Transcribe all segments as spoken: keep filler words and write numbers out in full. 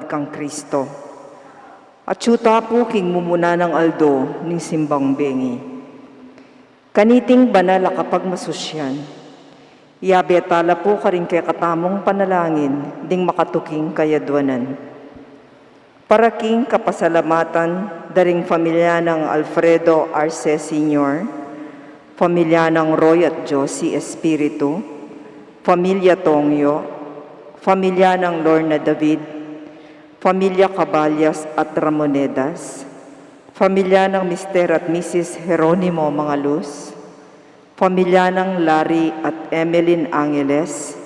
kang Kristo. Atyu ta pu king mumuna nang aldo ning simbang bengi. Kaniting banal a kapagmasusyan, yabe ta la pu karing kekatamung panalangin ding makatuking kayadwanan. Para king kapasalamatan da ring familia nang Alfredo Arce Senior, familia nang Roy at Josie Espiritu, familia Tongyo, familia nang Lorna David, familia Caballas at Ramonedas, familia nang Mister at Missus Jeronimo Mangaluz, familia nang Larry at Emeline Angeles,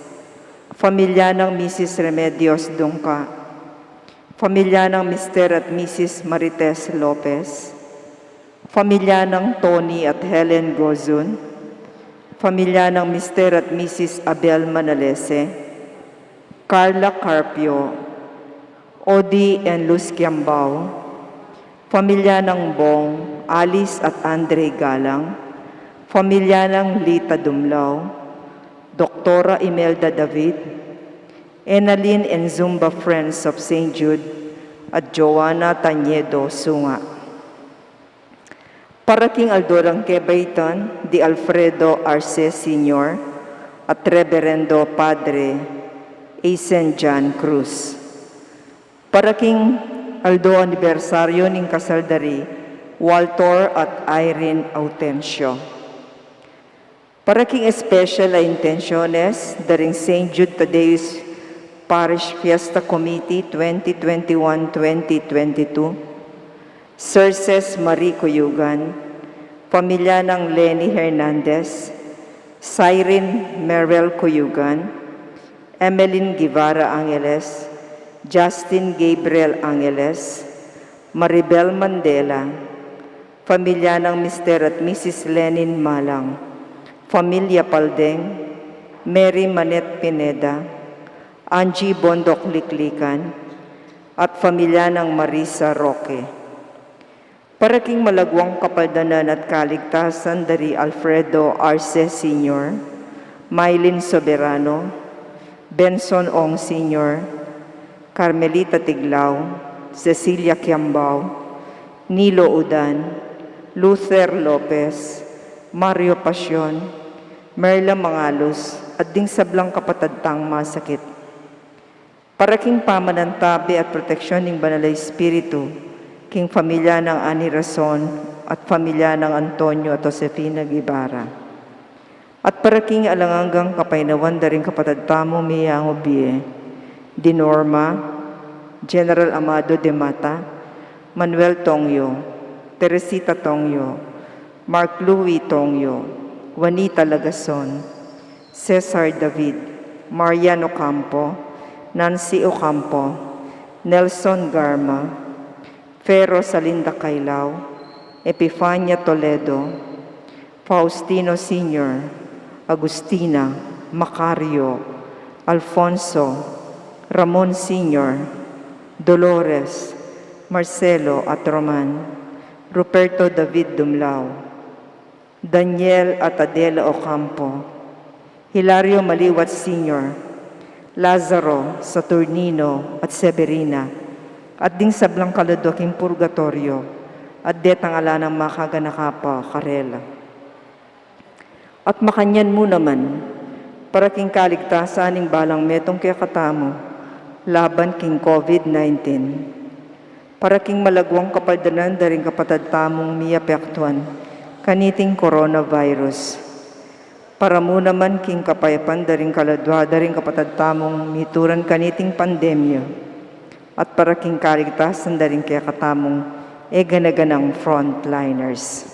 familia nang Missus Remedios Dungca, familia nang Mister at Missus Marites Lopez, familia nang Tony at Helen Gozun, familia nang Mister at Missus Abel Manalese, Carla Carpio, Odi and Luz Kiambao, familia nang Bong, Alice at Andre Galang, familia nang Lita Dumlao, Doktora Imelda David, Enalyn and Zumba Friends of Saint Jude, at Joanna Tañedo Sunga. Para king aldo dang kebaitan di Alfredo Arce Senior at Reverendo Padre Eisen John Cruz. Para king aldo anibersaryo ning kasal da ri Walter at Irene Autencio. Para king special a intensyones da ring Saint Jude Thaddeus Parish Fiesta Committee twenty twenty-one twenty twenty-two, Sir Ces Marie Cuyugan, familia nang Leni Hernandez, Cyrene Merwel Cuyugan, Emeline Guevara Angeles, Justin Gabriel Angeles, Maribel Mandela, familia nang Mister at Missus Lenin Malang, familia Paldeng, Mary Manette Pineda, Angie Bondoc Liklikan, at familia nang Marisa Roque. Para king malagwang kapaldanan at kaligtasan da ri Alfredo Arce Senior, Mylene Soberano, Benson Ong Senior, Carmelita Tiglao, Cecilia Kiambao, Nilo Udan, Luther Lopez, Mario Pasion, Merla Mangalus, at ding sablang kapatad tang masakit. Para king pamanantabe at proteksyon ning Banal a Espiritu, king familia nang Ani Rason at familia nang Antonio at Josefina Guevara. At para king alang anggang kapaynawan da ring kapatad tamung miyangubie, di Norma, General Amado de Mata, Manuel Tongyo, Teresita Tongyo, Mark Louis Tongyo, Juanita Lagason, Cesar David, Marian Ocampo, Nancy Ocampo, Nelson Garma, Fe Rosalinda Cailao, Epifania Toledo, Faustino Senior, Agustina, Macario, Alfonso, Ramon Senior, Dolores, Marcelo at Roman, Ruperto David Dumlao, Daniel at Adela Ocampo, Hilario Maliwat Senior, Lazaro, Saturnino, at Severina, at ding sablang kaladwa king purgatoryo, at detang ala nang makaganaka pa karela. At makanyan mu naman, para king kaligtasan ning balang metung kekatamu, laban king COVID nineteen. Para king malagwang kapaldanan da ring kapatad tamung miapektuan kaniting coronavirus. Para mu naman king kapayapan da ring kaladwa da ring kapatad tamung mituran kaniting pandemya. At para king kaligtasan da ring kekatamung e gana-ganang frontliners.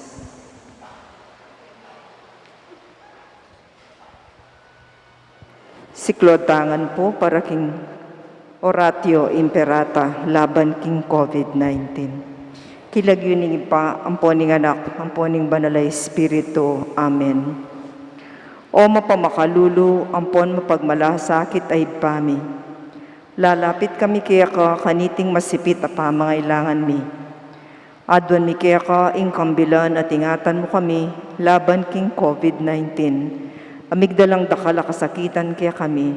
Siklaud ta ngan pu para king Oratio Imperata laban king COVID nineteen. King lagyu ning Ibpa, ampo ning Anak, ampo ning Banal a Espiritu. Amen. O mapamakalulu, ampon mapagmalasakit a Ibpa mi, lalapit kami keka kaniting masipit a pamangailangan mi. Aduan mi keka ing kambilan at ingatan mu kami laban king COVID nineteen, a migdalang dakal a kasakitan kekami,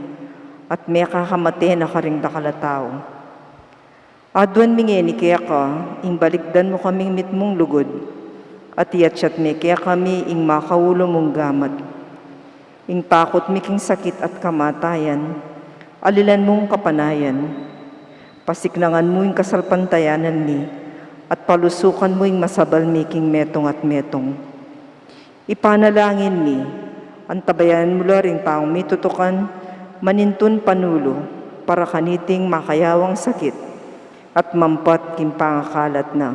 at mekakamate na karing dakal a tau. Aduan mi ngeni keka, ing balikdan mu kaming mitmung lugud, at iatsat me kekami ing makaulu mung gamat. Ing takut mi king sakit at kamatayan, alilan mung kapanayan. Pasiknangan mu ing kasalpantayanan mi, at palusukan mu ing masabal mi king metung at metung. Ipanalangin mi, antabayanan mu la ring taung mitutukan, manintun panulu, para kaniting makayawang sakit, at mampat king pangakalat na.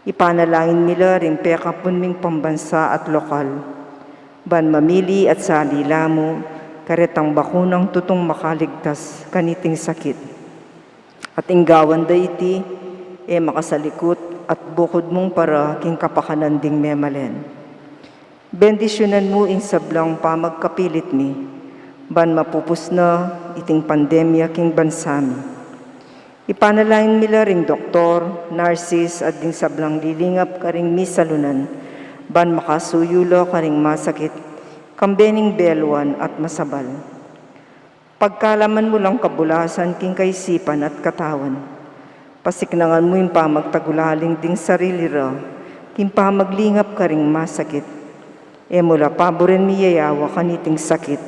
Ipanalangin mi la ring pekapun ming pambansa at lokal, ban mamili at salila mu, karetang bakunang tutung makaligtas kaniting sakit. At ing gawan da iti, e makasalikut at bukud mung para king kapakanan ding memalen. Bendisyunan mu ing sablang pamagkapilit mi, ban mapupus na iting pandemya king bansa mi. Ipanalangin mi la ring doktor, nurses, at ding sablang lilingap karing misalunan, ban makasuyu la karing masakit, kambe ning beluan at masabal. Pagkalaman mu lang kabulasan king kaisipan at katawan. Pasiknangan mu ing pamagtagulaling ding sarili ra, king pamaglingap karing masakit. E mu la paburen miyayawa kaniting sakit.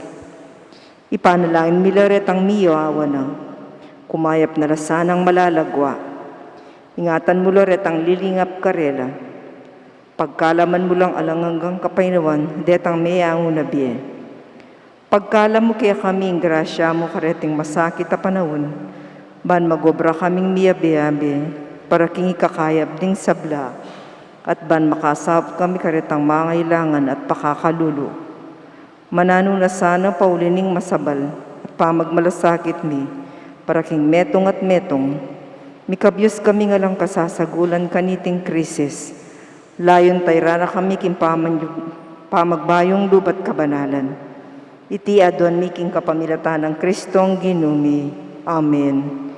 Ipanalangin mi la retang miyayawa na. Kumayap na la sanang malalagwa. Ingatan mu la retang lilingap karela. Pagkalaman mu lang alang anggang kapaynawan detang meyangu na bie. Pagkalam mu kekami ing grasya mu kareting masakit a panaun, ban magobra kaming miyabe-yabe para king ikakayap ding sabla, at ban makasaup kami karetang mangailangan at pakakalulu. Mananu na sana pauli ning masabal at pamagmalasakit mi, para king metung at metung, mikabyus kaming alang kasasagulan kaniting krisis, layun tayran na kami king pamanyu-, pamagbayung luba't kabanalan. Iti aduan mi king kapamilatan nang Kristong Ginu mi. Amen.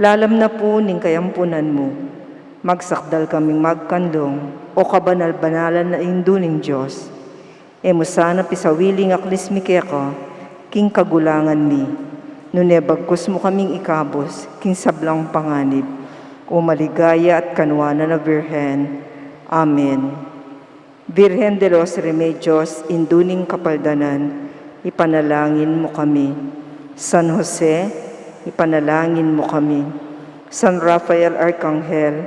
Lalam na pu ning kayampunan mu, magsakdal kaming magkanlung, o kabanal-banalan a Indu ning Dios. E mu sana pisawili ing aklis mi keka king kagulangan mi, nune bagkus mu kaming ikabus king sablang panganib, o maligaya at kanuanan a Birhen. Amen. Virgen de los Remedios, Indu ning Kapaldanan, ipanalangin mu kami. San Jose, ipanalangin mu kami. San Rafael Arkanghel,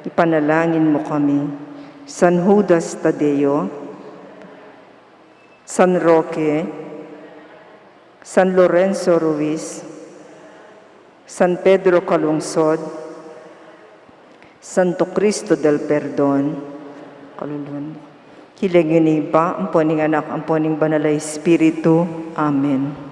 ipanalangin mu kami. San Judas Tadeo, San Roque, San Lorenzo Ruiz, San Pedro Calungsod, Santo Cristo del Perdon, kaluluan. King lagyu ning Ibpa, ampo ning Anak, ampo ning Banal a Espiritu. Amen.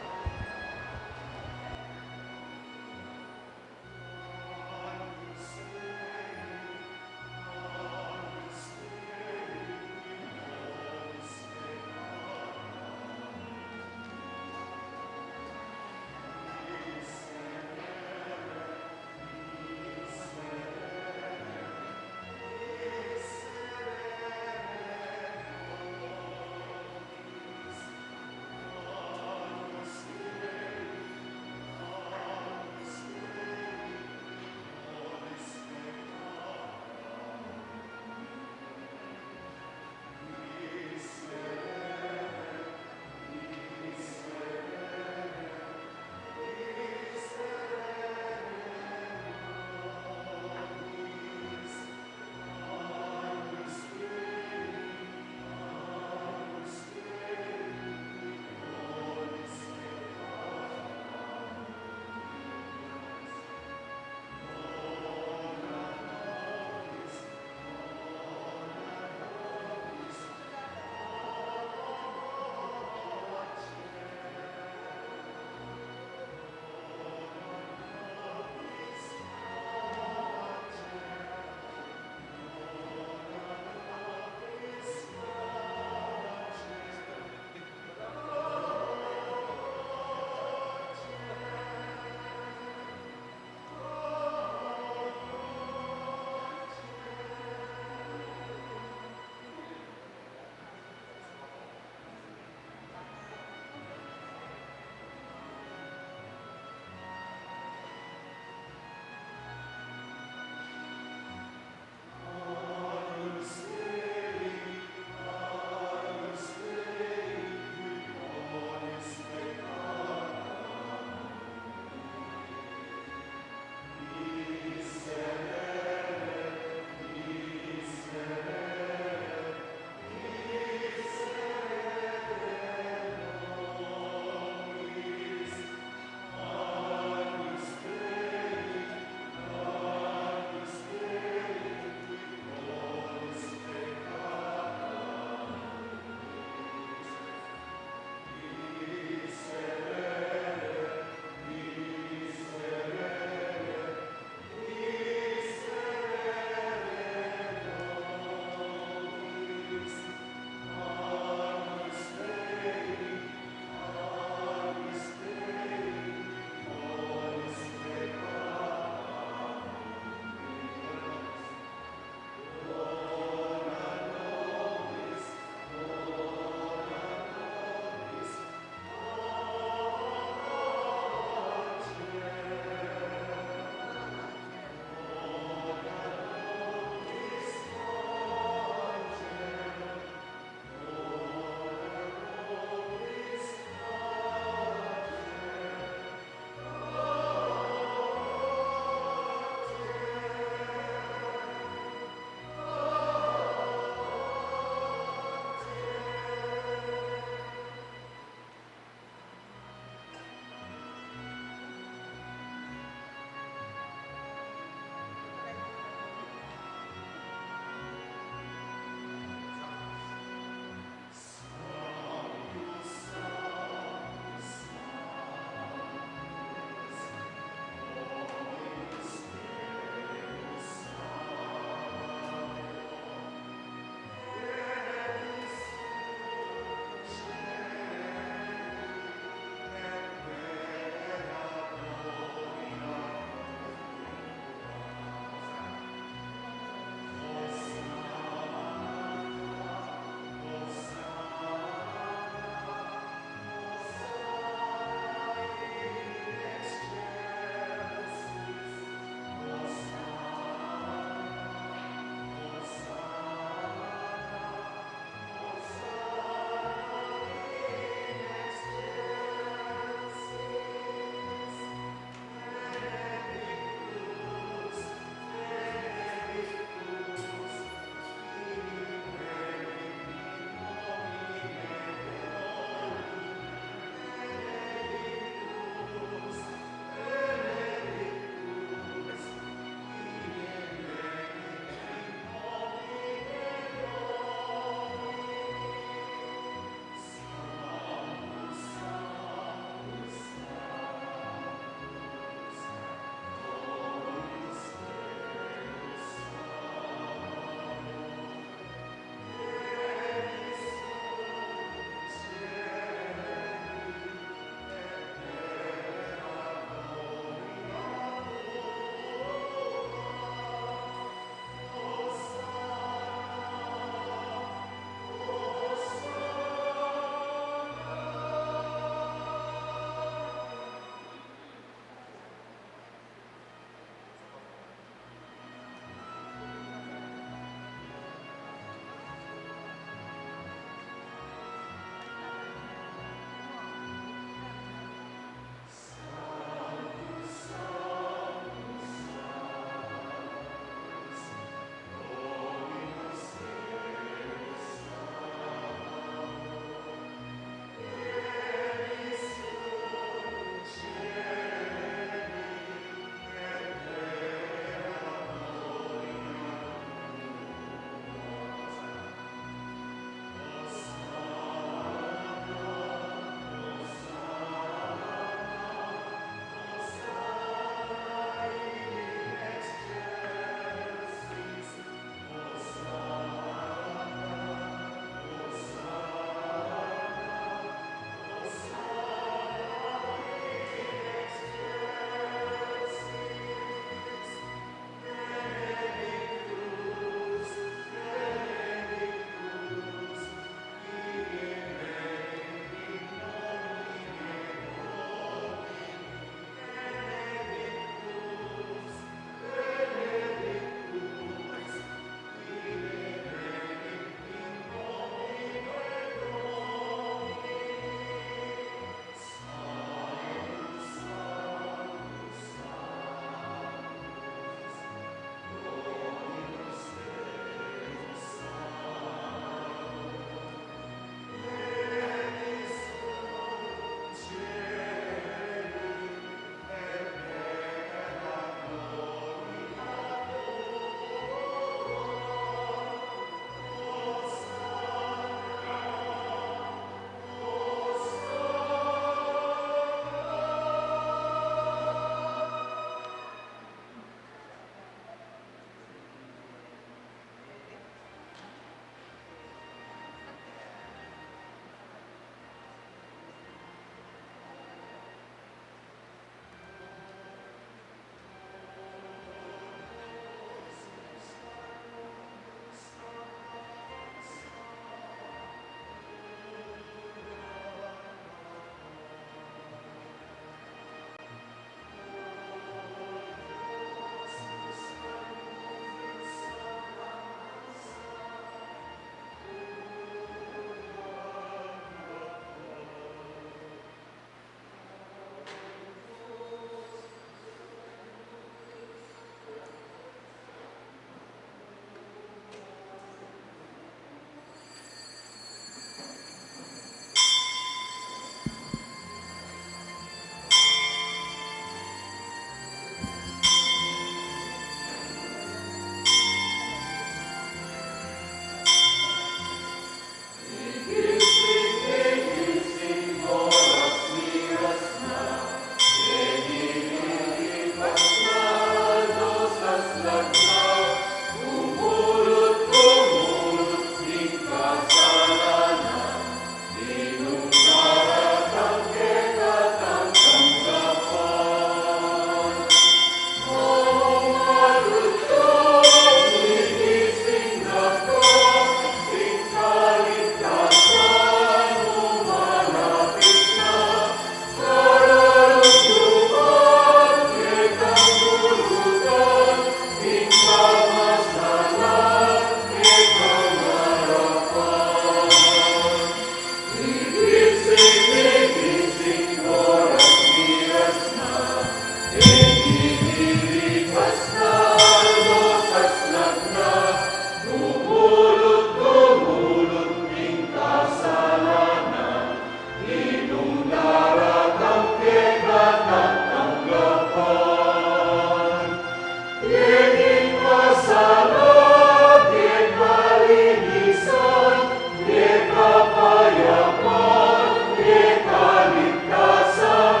Ding masalat, ding kalinisan, ding kapayapan, ding kaligtasan,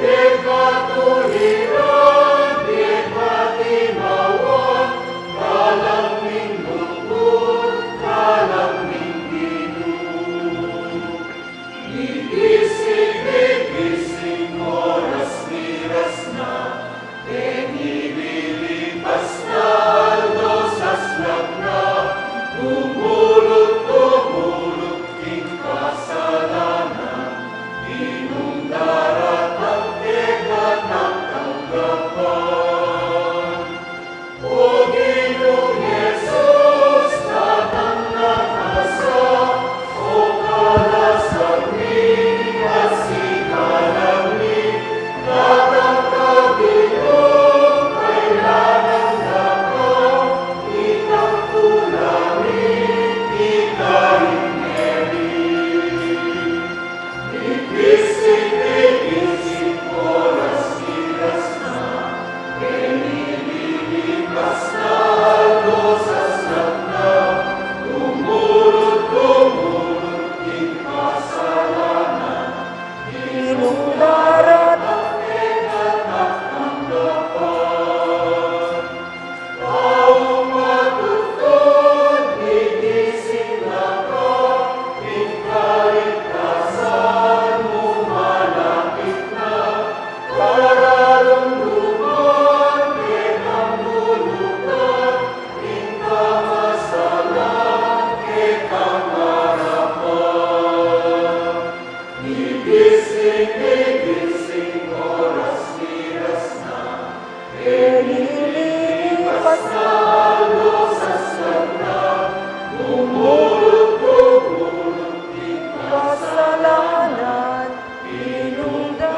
ding katuliran, ding katimawan, kalang ning lugud, kalang ning Ginu. Igising, igising, oras miras na, e mililipas na, aldo saslak na, dumulut, dumulut king kasalanan, ninung daratang kekatang tanggapan. O Ginung Jesus, datang na kasa, o kalasag mi, asigalang mi, datang ka Ginu, kailangan na ka, itang tula mi, ika ing meri. Kasalanan, inunda.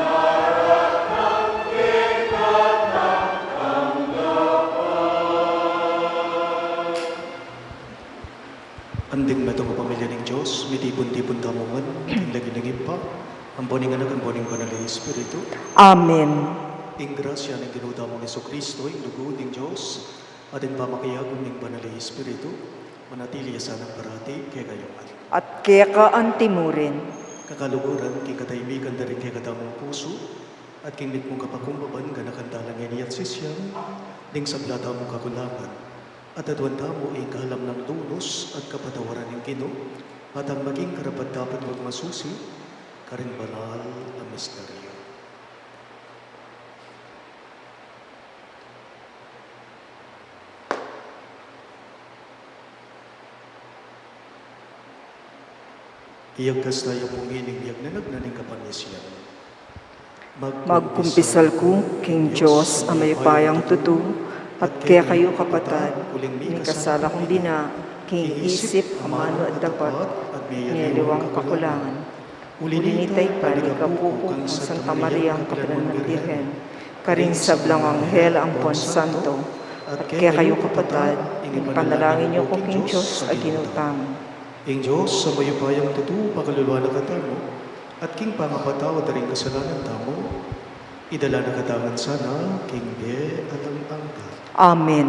Anting metung a pamilya ning Dios, mitipun-tipun tamu ngan king lagyu ning Ibpa, ampo ning Anak, ampo ning Banal a Espiritu. Amen. Ing grasya ning Ginu tamung Jesucristo, ing lugud ning Dios, at ing pamakiabe ning Banal a Espiritu, manatili ya sanang parati kekayu ngan. At keka antimurin. Kakaluguran, king katahimikan da ring kekatamung pusu, at king mitmung kapakumbaban, ganakan tala ngeni at sisian, ding sabla tamung kakulangan. At aduan tamu ing kalam nang lunus at kapatawaran ning Ginu, at ang maging karapat-dapat magmasusi karing banal a misteryo. Iyagkas taya pu ngening biag na nagna ning kapanisian. Magkumpisal ku king Dios a mayupayang tutu, at kekayu kapatad, mikasala kung dina, king isip, amanu at dapat, at miyaliwang kakulangan. Uli na nita, ipaligapu ku kang Santa Maria, ang kapilan man Birhen, karing sablang anghel ampon santo, at kekayu kapatad, ipanalangin yu ku king Dios a Ginu tamu. Ing Dios a mayupayang tutu, pakalulwan na katamu, at king pangapatawad da ring kasalanan tamu, idala na katamu ngan sana king bie alang angga. Amen.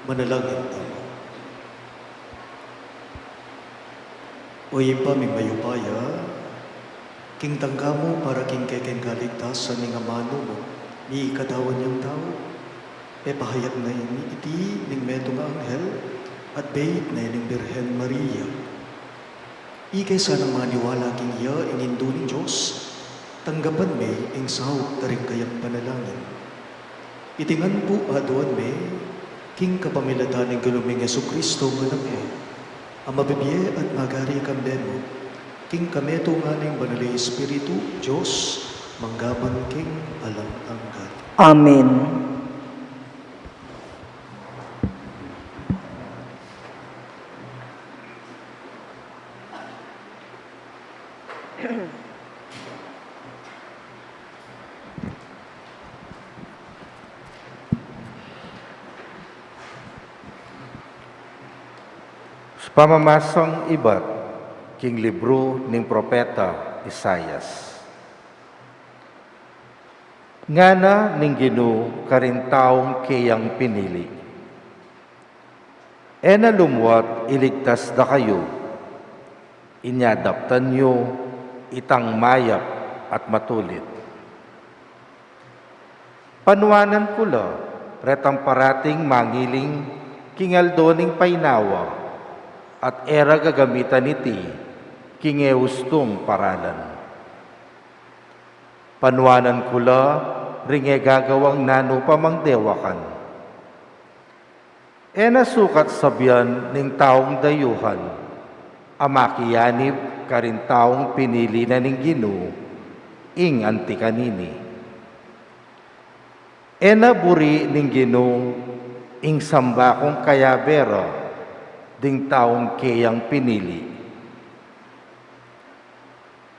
Manalangin tamu. O Ibpa ming mayupaya, king tanggamu para king kekeng kaligtasan ning amanu mu, mikatawan yang tau, pepahayag na iti ning metung a anghel, at beit na ining Birhen Maria. Ike sanang maniwala king iya ing Indu ning Dios, tanggapan me ing saup da ring kayang panalangin. Iti ngan pu aduan me, king kapamilatan ning Ginu ming Jesucristo nga Anak mu, a mabibie at magari kambe mu, king kametungan ning Banal a Espiritu, Dios, mangga man king alang angga. Amen. Pamamasang ibat king libru ning propeta Isaias. Ngana ning Ginu karing taung keyang pinili: E na lumuat iligtas da kayu, inya daptan yu itang mayap at matulid. Panuanan ku la retang parating mangiling king aldo ning painawa, at e ra gagamitan iti king e ustung paralan. Panuanan ku la ring e gagawang nanu pa mang dewakan. E na sukat sabian ning taung dayuhan a makianib karing taung pinili na ning Ginu ing anti kanini. E na buri ning Ginu ing samba kung kayabe ra ding taung keyang pinili.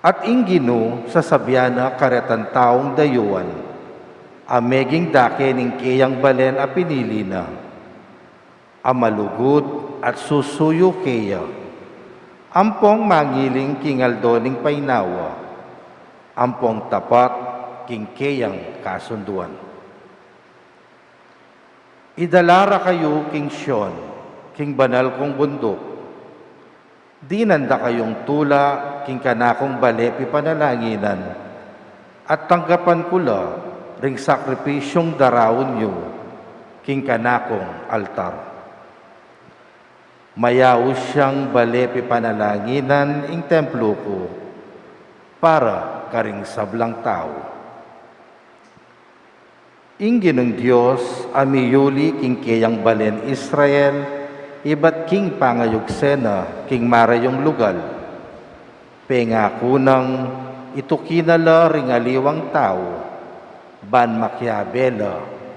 At ing Ginu sasabian na karetang taung dayuan a meging dake ning keyang balen a pinili na, a malugud at susuyu keya, ampong mangiling king aldo ning painawa, ampong tapat king keyang kasunduan. Idala ra kayu king Sion, king banal kung bunduk. Dinan da kayung tula king kanakung bale pipanalanginan, at tanggapan ku la ring sakripisyung daraun yu king kanakung altar. Mayaus yang bale pipanalanginan ing templu ku para karing sablang tau. Ing Ginung Dios a miyuli king keyang balen Israel, ibat king pangayugse na king marayung lugal, pengaku nang ituki na la ring aliwang tau ban makiabe la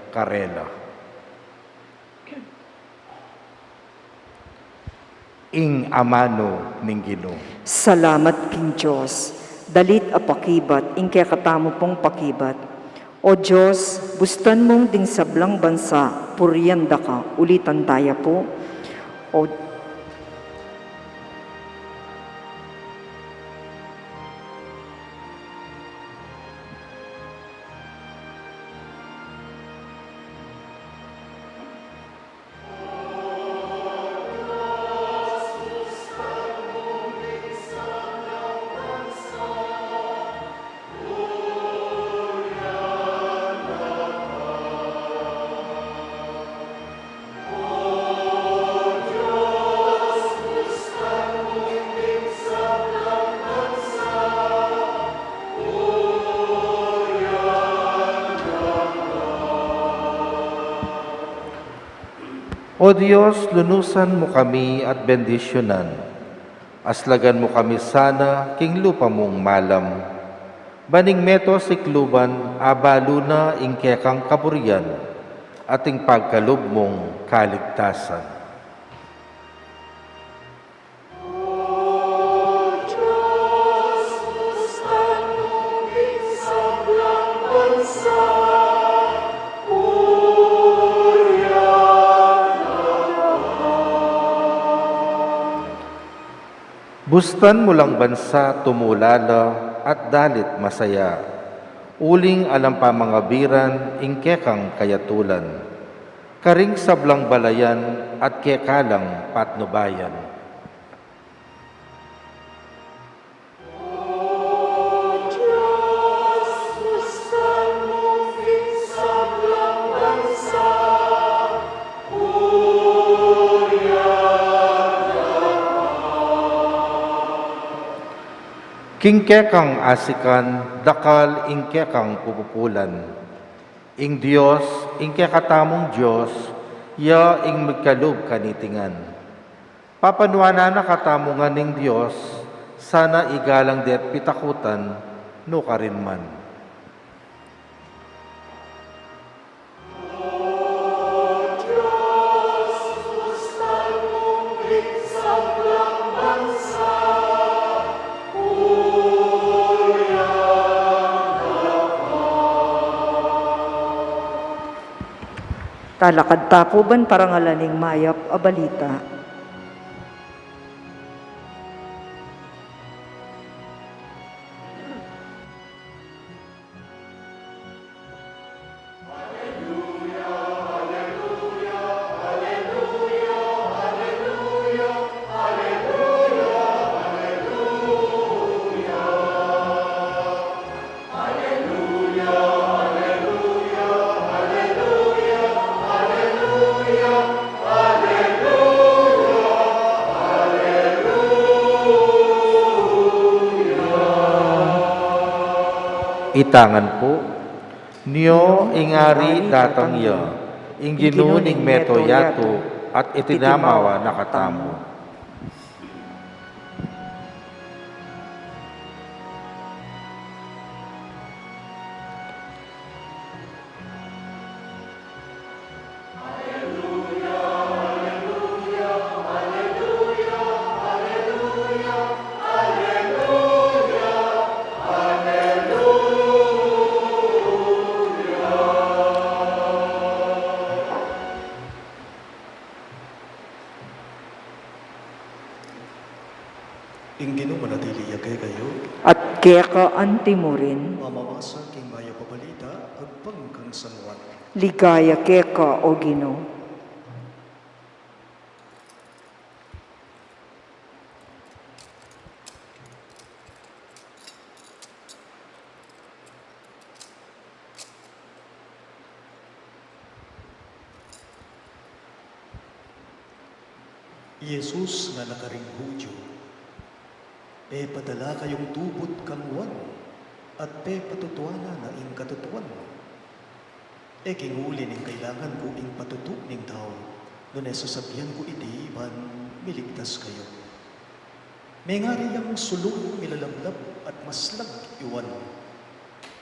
karela. Ing amanu ning Ginu. Salamat king Dios. Dalit a pakibat ing kekatamu pung pakibat. O Dios, bustan mung ding sablang bansa purian da ka. Ulitan taya pu. O O Dios, lunusan mu kami at bendisyunan. Aslagan mu kami sana king lupa mung malam. Ban ing meto sikluban, abalu na ing kekang kaburian at ing pagkalub mung kaligtasan. Bustan mu lang bansa tumulala at dalit masaya, uling alang pamangabiran ing kekang kayatulan. Karing sablang balayan at kekalang patnubayan. King kekang asikan, dakal ing kekang pupupulan. Ing Dios, ing kekatamung Dios, ya ing migkalub kaniting ngan. Papanuanan na katamu ngan ning Dios, sana igalang de't pitakutan, nukarin man. Talakad ta pu ban parangalan ing mayap a balita. Ita ngan pu. Nyo ing Ari datang ya, ing Ginu ning meto yatu, at itinamawa na katamu. Ing Ginu manatili ya kekayu. At keka antimurin. Pamamasa king mayap a balita agpang kang San Juan. Ligaya keka, O Ginu. I Jesus ngana karing Judio, "Pepadala kayung tubud kang Juan, at pepatutuanan na ing katutuan. E king uli ning kailangan ku ing patutu ning tau, nune sasabian ku iti ban miligtas kayu. Mengari yang sulung milalablab at maslag i Juan,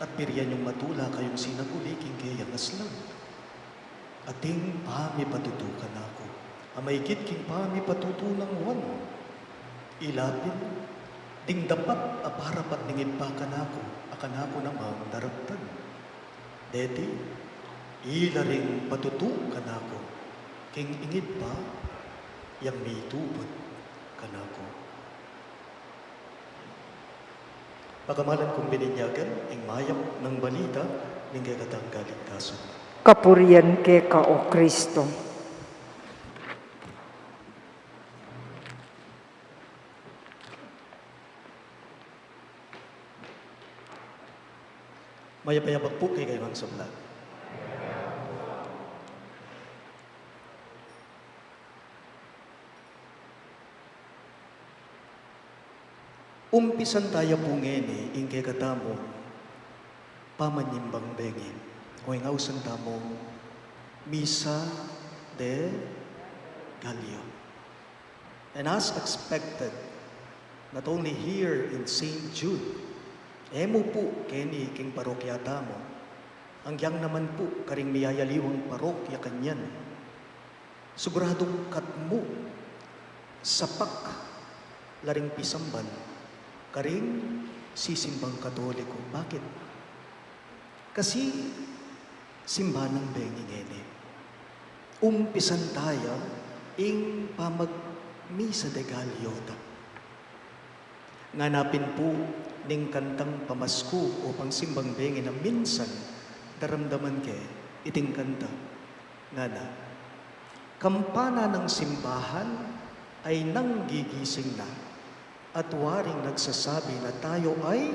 at pirian yung matula kayung sinaguli king keyang aslag. Ating pamipatutu kanaku a maikit king pamipatutu nang Juan. Ila pin, ding dapat a parapat ning Ibpa kanaku, a kanaku namang daraptan. Deti, ila ring patutu kanaku, king ing Ibpa yang mitubud kanaku." Pakamalan kung bininyagan, ing mayap nang balita ning kekatang kaligtasan. Kapurian keka, O Kristo. Mayap a yabak pu kekayu ngan sabla. Umpisan taya pu ngeni ing kekatamung pamanyimban bengi, o ing ausan tamung Misa de Gallo. And as expected, not only here in Saint Jude, e mu pu keni king parokya tamu, anggiyang naman pu karing miyayaliwang parokya kanyan, siguradung katmu sapak la ring pisamban karing sisimbang Katoliko. Bakit? Kasi simbanang bengi ngeni, umpisan taya ing pamagmisa de Gallo ta. Ngana pin pu ning kantang pamasku o pangsimbang bengi na minsan daramdaman ke iting kanta. Ngana, Kampana ng simbahan ay nanggigising na at waring nagsasabi na tayo ay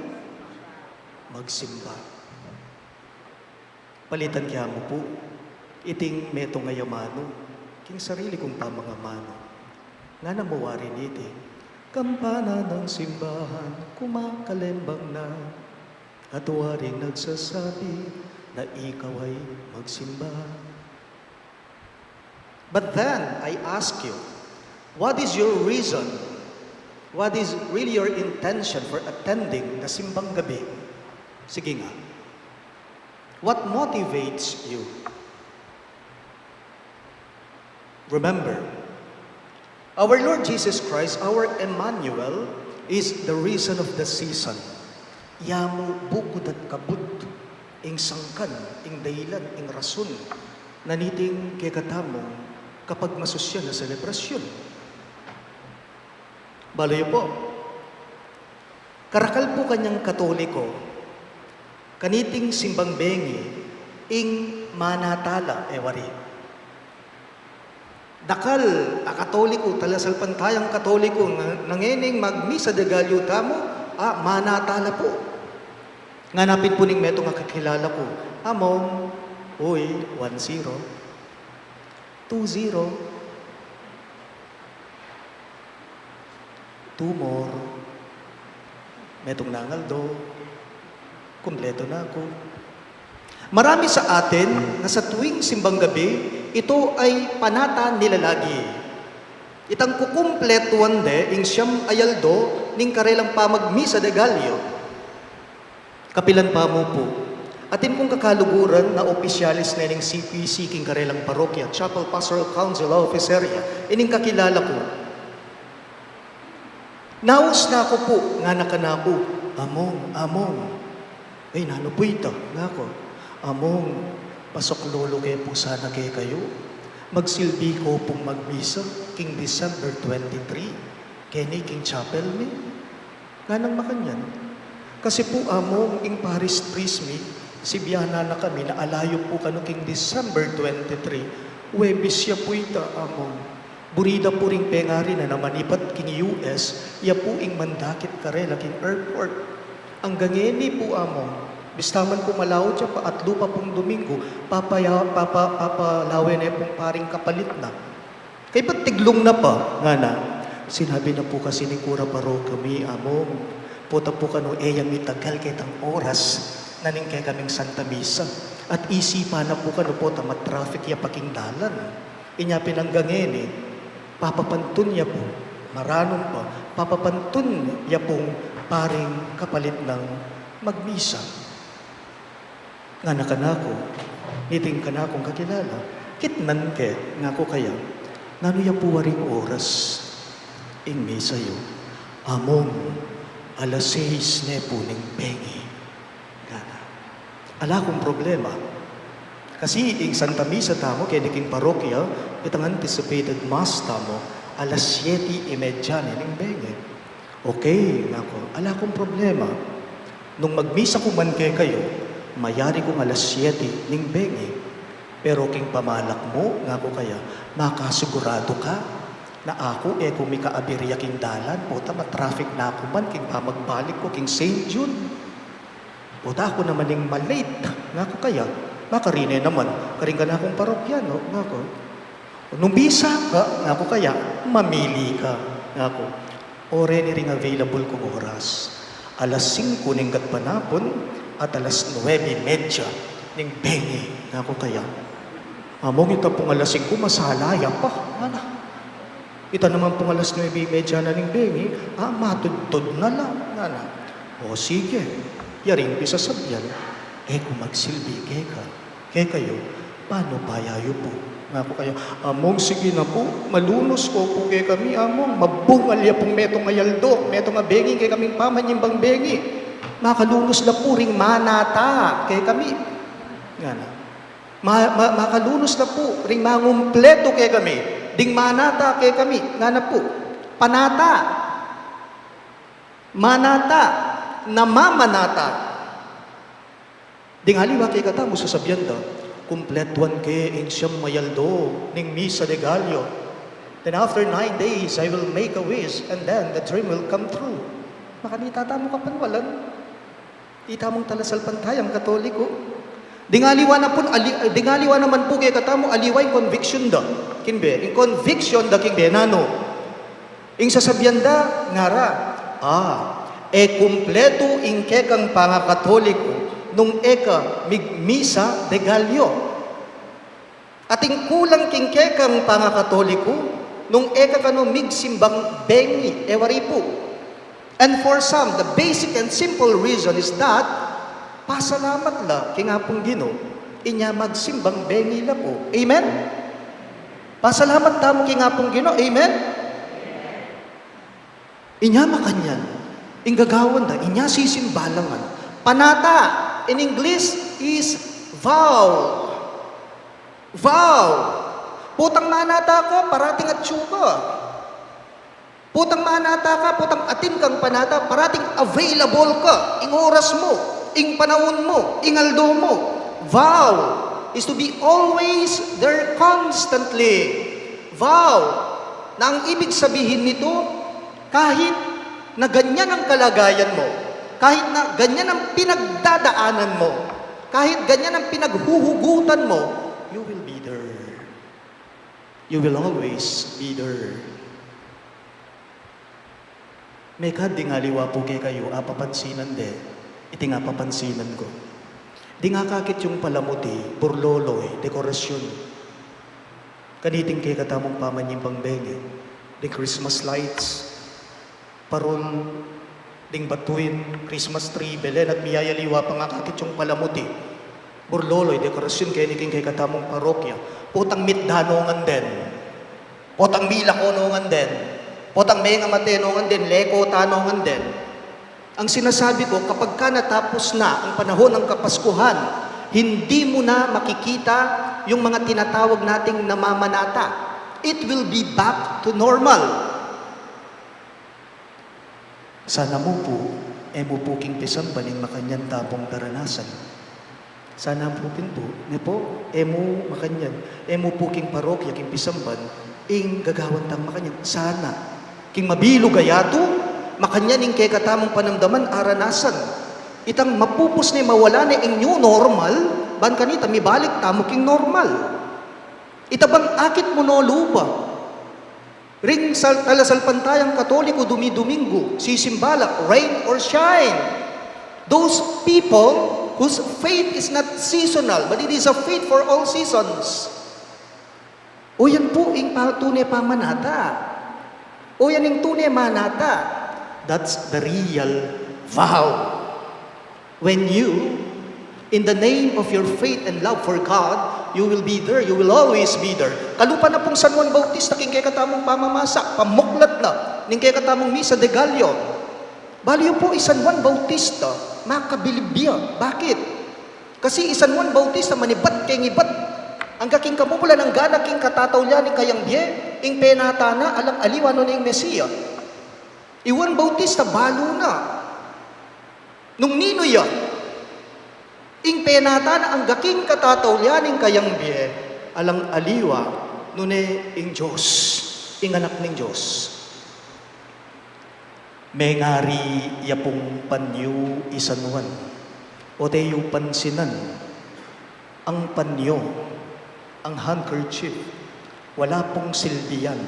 magsimba. Palitan ke mu pu iting metung a amanu king sarili kung pamangamanu. Ngana mu wari niti, kampana ng simbahan kumakalembang na at waring nagsasabi na ikaw ay magsimba. But then I ask you, what is your reason? What is really your intention for attending the simbang gabi? Sige nga. What motivates you? Remember, our Lord Jesus Christ, our Emmanuel, is the reason of the season. Yamu bukud at kabud ing sangkan, ing dahilan, ing rason na niting kekatamung kapagmasusyan a selebrasyun. Balu yu pu, karakal pu kanyang Katoliko, kaniting simbang bengi, ing manatala e wari. Dakal a Katoliko, talasalpantayang Katoliko, nga, na ngening magmisa de Gallo tamu, a, manatala pu. Ngana pin pu ning metung a kakilala ku, Among, uy, one zero, two zero, two more, metung nang aldo, kumpletu na ku. Marami sa atin na sa tuwing simbang gabi, ito ay panata nila lagi. Itang kukumpletuan de ing siyam a aldo ning karelang pamagmisa de Gallo. Kapilan pa mu pu, atin kung kakaluguran na opisyales na ning C P C king karelang parokya, Chapel Pastoral Council Office Area, ining kakilala ku. Naus na ku pu, ngana kanaku, Among, Among. Ay, nanu pu ita, ngaku. Among, pasaklulu ke pu sana kekayu. Magsilbi ko pung magmisa king December twenty-three, keni king chapel mi. Nganang makanyan? Kasi pu, Among, ing parish priest mi, sibianan na kami na alayu pu kanu king December twenty-three, Huwebes ya pu ita, Among. Buri da pu ring pengari na na manipat king U S, ya pu ing mandakit karela king airport. Angga ngeni pu, Among, bista man pu malaut ya pa at lupa pung Domingo, papaya-, papa-, papalawe ne pung paring kapalit na. Kaybat tiglung na pa, ngana. Sinabi na pu kasi ning kura parokya mi, Among, pota pu kanu e ya mitagal ketang oras na ning kekaming Santa Misa. At isipan na pu kanu pota matraffic ya pa king dalan. Inya pin angga ngeni, papapantun ya pu, maranun pa, papapantun ya pung paring kapalit nang magmisa. Ngana kanaku, niting kanakung kakilala, kitnan ke, ngaku kaya, nanu ya pu waring oras ing misa yu? Among, alas seis ne pu ning bengi. Ngana. Ala kung problema. Kasi ing Santa Misa tamu keni king parokya, itang anticipated mass tamu, alas siyete y medya ne ning bengi. Okay, ngaku, ala kung problema. Nung magmisa ku man kekayu, mayari kung alas siyete ning bengi. Pero king pamalak mu, ngaku kaya, makasiguradu ka na aku e ku mika-aberya king dalan, pota matraffic na ku man king pamagbalik ku king Saint Jude. Pota aku naman ing ma-late, ngaku kaya, makarine naman karing kanakung parokya, no? Ngaku. Nung bisa ka, ngaku kaya, mamili ka, ngaku. O reni ring available kung oras. Alas singko ning gatpanapun at alas nuebe y medya ning bengi, ngaku kaya. Among ita pung alas singko, masala ya pa, ngana. Ita naman pung alas nuebe y medya na ning bengi, a, matudtud na la, ngana. O sige, yaring pisasabyan, e ku magsilbi keka. Kekayu, panu pa ya yu pu? Ngaku kaya, Among, sige na pu, malunus ko pu kekami, Among, mabungal ya pung metung a aldo, metung a bengi kekaming pamanyambang bengi. Makalunus la pu ring manata kekami. Ngana. Ma-, ma-, makalunus la pu ring mangumpletu kekami ding manata kekami. Ngana pu. Panata. Manata. Namamanata. Ding aliwa kekatamu sasabian da, Kumpletuan ke ing siyam a aldo ning Misa de Gallo. Then after nine days, I will make a wish, and then the dream will come true. Makanita tamu kapanwalan. Ita mung talasalpantayang Katoliko. Ding aliwa na pun, ali-, ding aliwa naman pu kekatamu, aliwa ing conviction da. King bie, ing conviction da king bie, nanu? Ing sasabian da, ngara, ah, e kumpletu ing kekang pangakatoliko nung e ka migmisa de Gallo. At ing kulang king kekang pangakatoliko nung e ka kanu migsimbang bengi, e wari pu. And for some, the basic and simple reason is that pasalamat la king Apung Ginu, inya magsimbang bengi la pu. Amen? Pasalamat tamu king Apung Ginu. Amen? Inya makanyan, ing gagawan da, inya sisimba la ngan. Panata, in English, is vow. Vow. Potang manata ka, parating atyu ka. Potang manata ka, potang atin kang panata, parating available ka. Ing oras mu, ing panaun mu, ing aldo mu. Vow is to be always there constantly. Vow na ang ibig sabihin nito, kahit na ganyan ang kalagayan mo, kahit na ganyan ang pinagdadaanan mo, kahit ganyan ang pinaghuhugutan mo, you will be there. You will always be there. Mekad ding aliwa pu kekayu, apapansinan de, iti nga apapansinan ku. Ding akakit yung palamuti, burloloy, dekorasyun. Kaniting kekatamung pamanyimbang bengi, ding Christmas lights, parol, ding batuin, Christmas tree, Belen, at miyayaliwa pa nga akakit yung palamuti, burloloy, dekorasyun, keni king kekatamung parokya. Potang mitda no ngan den. Potang milako no ngan den. Potang mengamate no ngan den, leko ta no ngan den. Ang sinasabi ko, kapag ka natapos na ang panahon ng Kapaskuhan, hindi mo na makikita yung mga tinatawag nating namamanata. It will be back to normal. Sana mu pu, e mu pu king pisamban ing makanyan ta pung karanasan. Sana mu pin pu, ne pu, e mu makanyan, e mu pu king parokya, king pisamban, ing gagawan tang makanyan. Sana. King mabilug a yatu, makanyan ing kekatamung panamdaman, aranasan. Itang mapupus ne, mawala ne ing new normal, ban kanita mibalik tamu king normal. Ita bang akit mu no lupa. Ring sal-, talasalpantayang Katoliko, dumi-Domingo, sisimba la, rain or shine. Those people whose faith is not seasonal, but it is a faith for all seasons. O yan pu ing pa-, tune pamanata. O yan ing tune manata. That's the real vow. When you, in the name of your faith and love for God, you will be there, you will always be there. Kalupa na pung San Juan Bautista king kekatamung pamamasa, pamuklat na ning kekatamung Misa de Gallo. Balu yu pu, i San Juan Bautista, makabilib ya. Bakit? Kasi i San Juan Bautista manibat king ibat. Angga king kamupulan, angga na king katataulian ning kayang bie, ing penata na alang aliwa nune ing Mesia. I Juan Bautista balu na. Nung ninu ya, ing penata na angga king katataulian ning kayang bie, alang aliwa nune ing Dios, ing Anak ning Dios. Mengari ya pung panyu i San Juan. O te yu pansinan, ang panyo, ang handkerchief, wala pung silbi yan,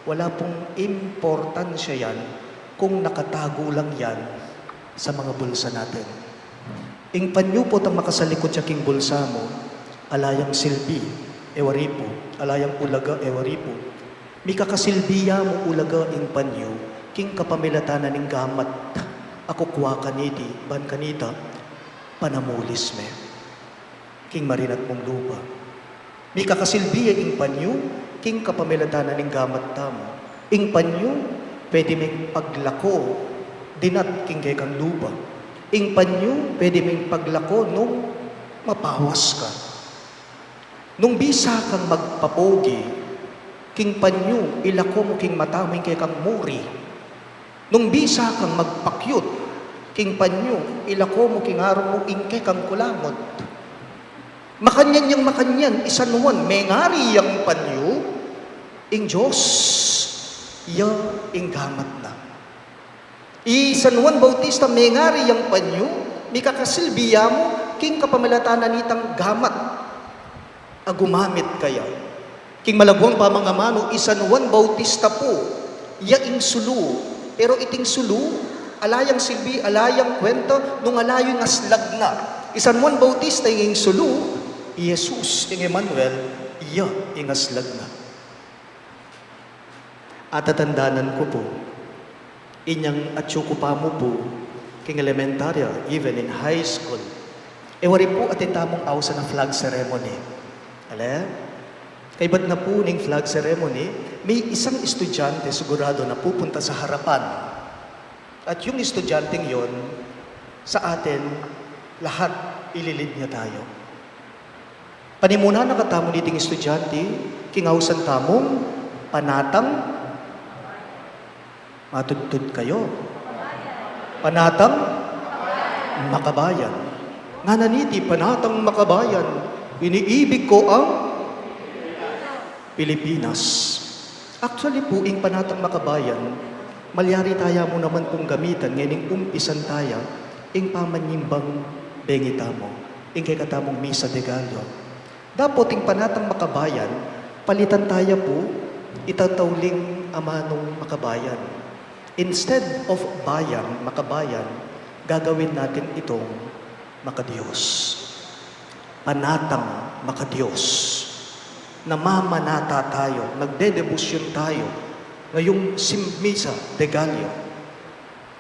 wala pung importansya yan kung nakatago lang yan sa mga bulsa natin. Ing panyu pu, potang makasalikut ya king bulsa mu, ala yang silbi, e wari pu, ala yang ulaga, e wari pu. Mikakasilbi ya mu ulaga ing panyu king kapamilatan na ning gamat a kukua kaniti, ban kanita, panamulis me king marinat mung lupa. Mikakasilbi ya ing panyu king kapamilatan na ning gamat tamu. Ing panyu, pwede meng paglako dinat king kekang lupa. Ing panyu, pwede meng paglako nung mapawas ka. Nung bisa kang magpapogi, king panyu, ilako mu king mata mu ing kekang muri. Nung bisa kang magpakyut, king panyu, ilako mu king arung mu ing kekang kulangot. Makanyan yang makanyan, i San Juan, mengari yang panyu, ing Dios, ya ing gamat na. I San Juan Bautista, mengari yang panyu, mikakasilbi ya mu king kapamilatan na nitang gamat a gumamit kaya. King malagwang pamangamanu, i San Juan Bautista pu, ya ing sulu. Pero iting sulu, ala yang silbi, ala yang kwenta, nung ala yu ing aslag na. I San Juan Bautista ing sulu, i Jesus, ing Emmanuel, ya ing aslag na. Atatandanan ku pu, inyang atyu ku pa mu pu, king elementarya, even in high school, e wari pu atin tamung ausan a flag ceremony. Ale? Kaybat na pu ning flag ceremony, may isang estudyante sigurado na pupunta sa harapan. At yung estudyanteng yon, sa atin, lahat ililid niya tayo. Panimunan na katamu niting estudyante, king ausan tamung panatang, matudtud kayu. Panatang makabayan. Ngana niti, panatang makabayan, iniibig ko ang Pilipinas. Actually pu, ing panatang makabayan, malyari taya mu naman pung gamitan ngening umpisan taya ing pamanyimbang bengi tamu, ing kekatamung Misa de Gallo. Dapot ing panatang makabayan, palitan taya pu, itatauling amanung makabayan. Instead of bayan, makabayan, gagawin natin itong makadiyos. Panatang makadiyos. Namamanata tayo, nagdedebosyon tayo ngayung sim-, Misa de Gallo.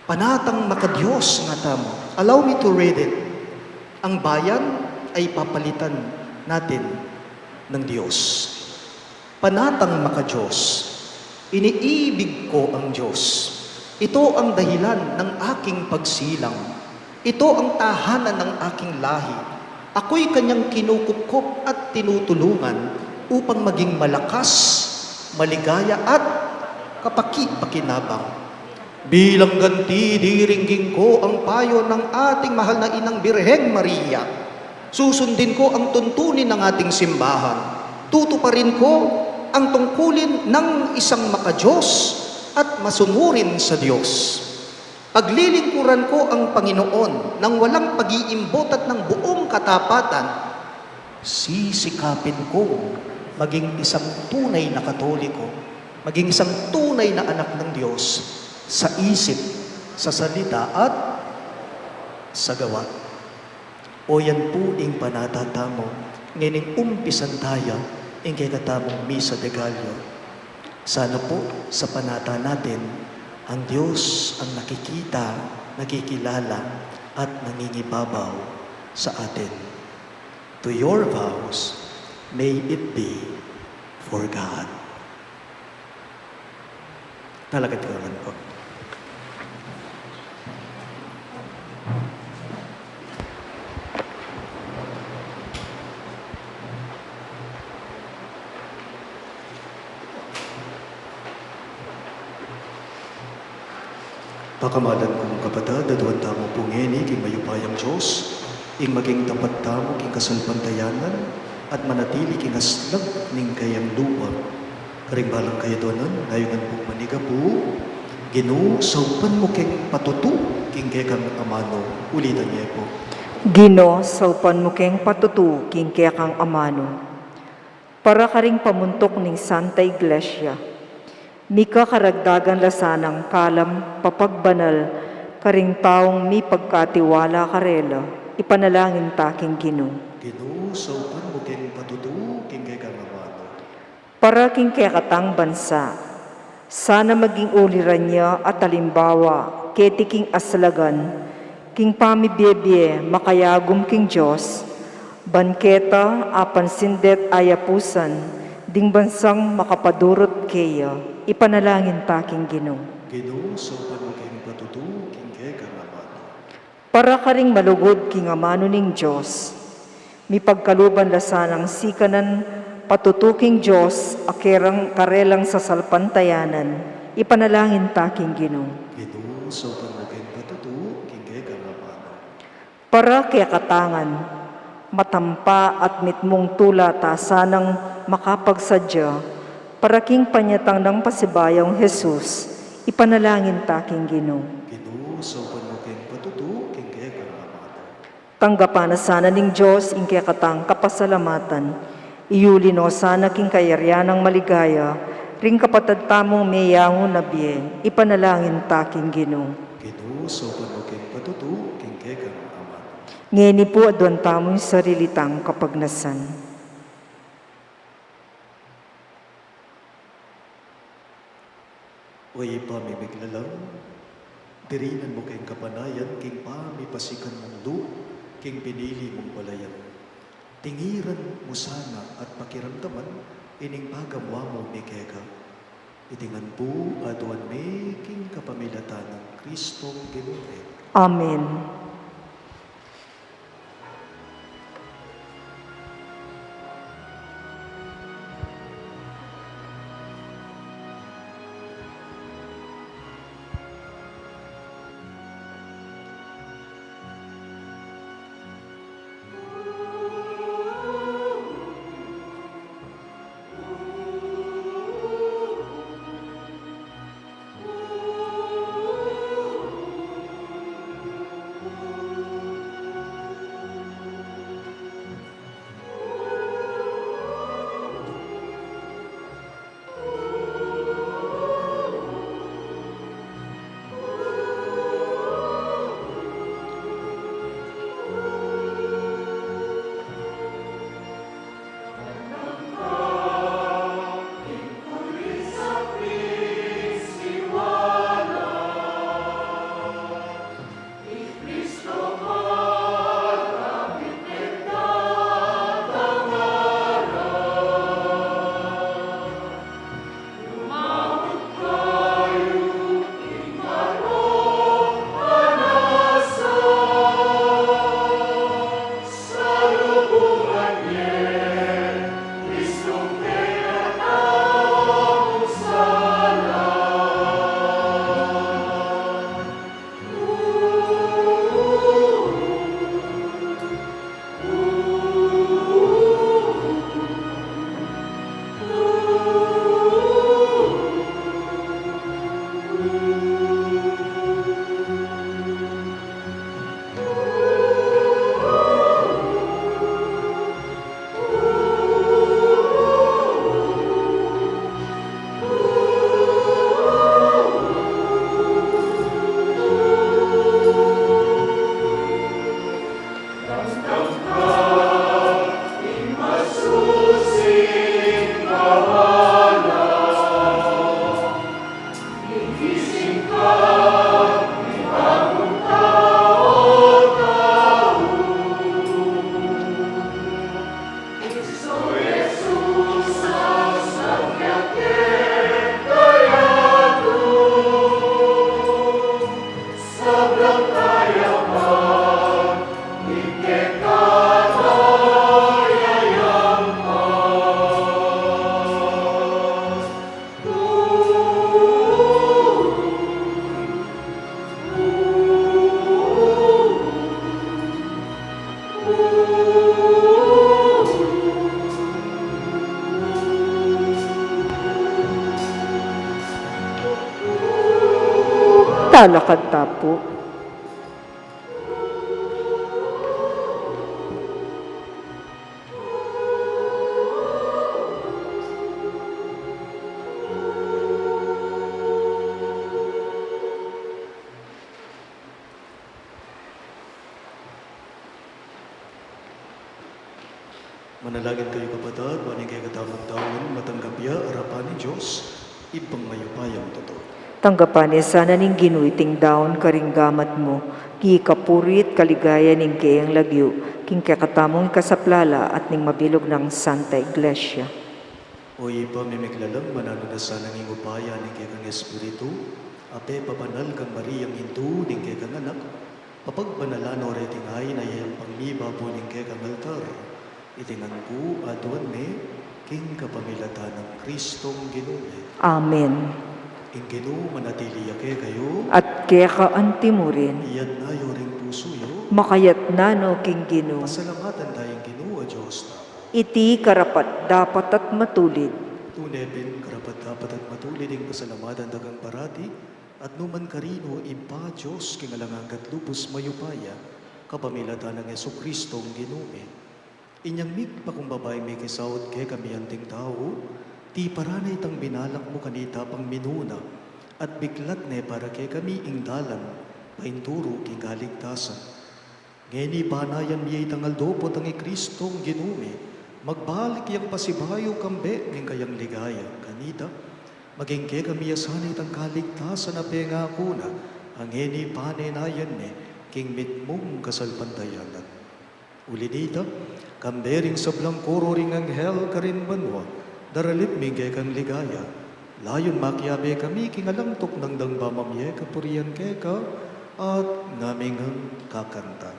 Panatang makadiyos, ngana mu. Allow me to read it. Ang bayan ay papalitan natin ng Diyos. Panatang makadiyos, iniibig ko ang Diyos. Ito ang dahilan ng aking pagsilang. Ito ang tahanan ng aking lahi. Ako'y kanyang kinukupkup at tinutulungan upang maging malakas, maligaya at kapaki-pakinabang. Bilang ganti, diringgin ko ang payo ng ating mahal na Inang Birheng Maria. Susundin ko ang tuntunin ng ating simbahan. Tutuparin ko ang tungkulin ng isang makadiyos at masunurin sa Diyos. Paglilingkuran ko ang Panginoon nang walang pag-iimbot at ng buong katapatan. Sisikapin kong maging isang tunay na Katoliko, maging isang tunay na anak ng Diyos sa isip, sa salita, at sa gawa. O yan pu ing panata tamu, ngening umpisan taya ing kekatamung Misa de Gallo. Sana pu, sa panata natin, ang Diyos ang nakikita, nakikilala, at nangingibabaw sa atin. To your vows, may it be for God. Talakad ko naman po. Pakamalan kung kapatad, aduan tamu pu ngeni king mayupayang Dios, ing maging tapat tamu king kasalpantayanan, at manatili king aslag ning kayang lua. Karing balang kayadwanan, dayunan pung manigapu, Ginu, saupan mu keng patutu king kekang amanu. Ulitan ye pu. Ginu, saupan mu keng patutu king kekang amanu. Para karing pamuntuk ning Santa Iglesia, mika karagdagan la sanang kalam papagbanal karing taung mipagkatiwala karela, ipanalangin ta king Ginu. Ginu, saupan mu keng patutu king kekang amanu. Para king kekatang bansa, sana maging uliran ya at alimbawa keti king aslagan, king pamibie-bie makayagum king Dios, ban keta apansin det ayapusan ding bansang makapadurut keya, ipanalangin ta king Ginu. Ginu, saupan mu keng patutu king kekang amanu. Para karing malugud king amanu ning Dios, mipagkaluban la sanang sikanan patutu king Dios a kerang karelang sasalpantayanan, ipanalangin ta king Ginu. Ginu, saupan mu keng patutu king kekang amanu. Para kekatang ngan, Matampa at mitmung tula ta sanang makapagsadya para king panyatang nang pasibayung Jesus, ipanalangin ta king Ginu. Ginu, saupan mu king patutu ing kekang amanu. Tanggapan na sana ning Dios ing kekatang kapasalamatan. Iyuli no sana king kayarian nang maligaya ring kapatad tamung meyangu na bie, ipanalangin ta king Ginu. Ginu, saupan mu king patutu ing kekang amanu. Ngeni pu, aduan tamu ing sarili tang kapagnasan. O Ibpa ming miglalang, dirinan mu keng kapanayan king pamipasikan mung lub king pinili mung balayan. Tingiran mu sana at pakiramdaman ining pagamu mi keka. Iti ngan pu aduan mi king kapamilatan nang Kristong Ginu mi. Amen. Talakad ta pu. Manalangin kayu, kapatad, ban ing kekatamung daun matanggap ya arapan ning Dios, Ibpang mayupayang tutu. Tanggapan na sana ning Ginu iting daun karing gamat mu, king kapurian at kaligayan ning keyang lagyu, king kekatamung ikasaplala at ning mabilug nang Santa Iglesia. O Ibpa ming miglalang, mananu na sana ning upaya ning kekang Espiritu, a pepabanal kang Mariang Indu ning kekang Anak, papagbanalan no reting ain a yayampang mibabu ning kekang altar. Iti ngan pu aduan mi king kapamilatan nang Kristong Ginu mi. Amen. Ing Ginu manatili ya kekayu. At keka antimurin. Iyatas yu ring pusu yu. Makayatna no king Ginu. Pasalamatan taya ing Ginu a Dios tamu. Iti karapat-dapat at matulid. Tune pin karapat-dapat at matulid ing pasalamatan da kang parati at nukarin man, Ibpa, Dios king alang angga at lubus mayupaya, kapamilatan nang Jesucristo ing Ginu mi. Inyang migpakumbaba ing mikisaut kekami anting tau, tiparan ne itang binalak mu kanita pang minuna, at biklat ne para kekami ing dalan painturu king kaligtasan. Ngeni panayan mi ya itang aldo potang i Cristong Ginu mi, magbalik yang pasibayu kambe ning kayang ligaya kanita, maging kekami ya sana itang kaligtasan a pengaku na, a ngeni panenayan ne king mitmung kasalpantayanan. Uli nita, kambe ring sablang koro ring anghel karin banua, daralit mi ing kekang ligaya. Layun makiabe kami king alang tuknang dang pamamie kapurian keka, at ngaming kakanta.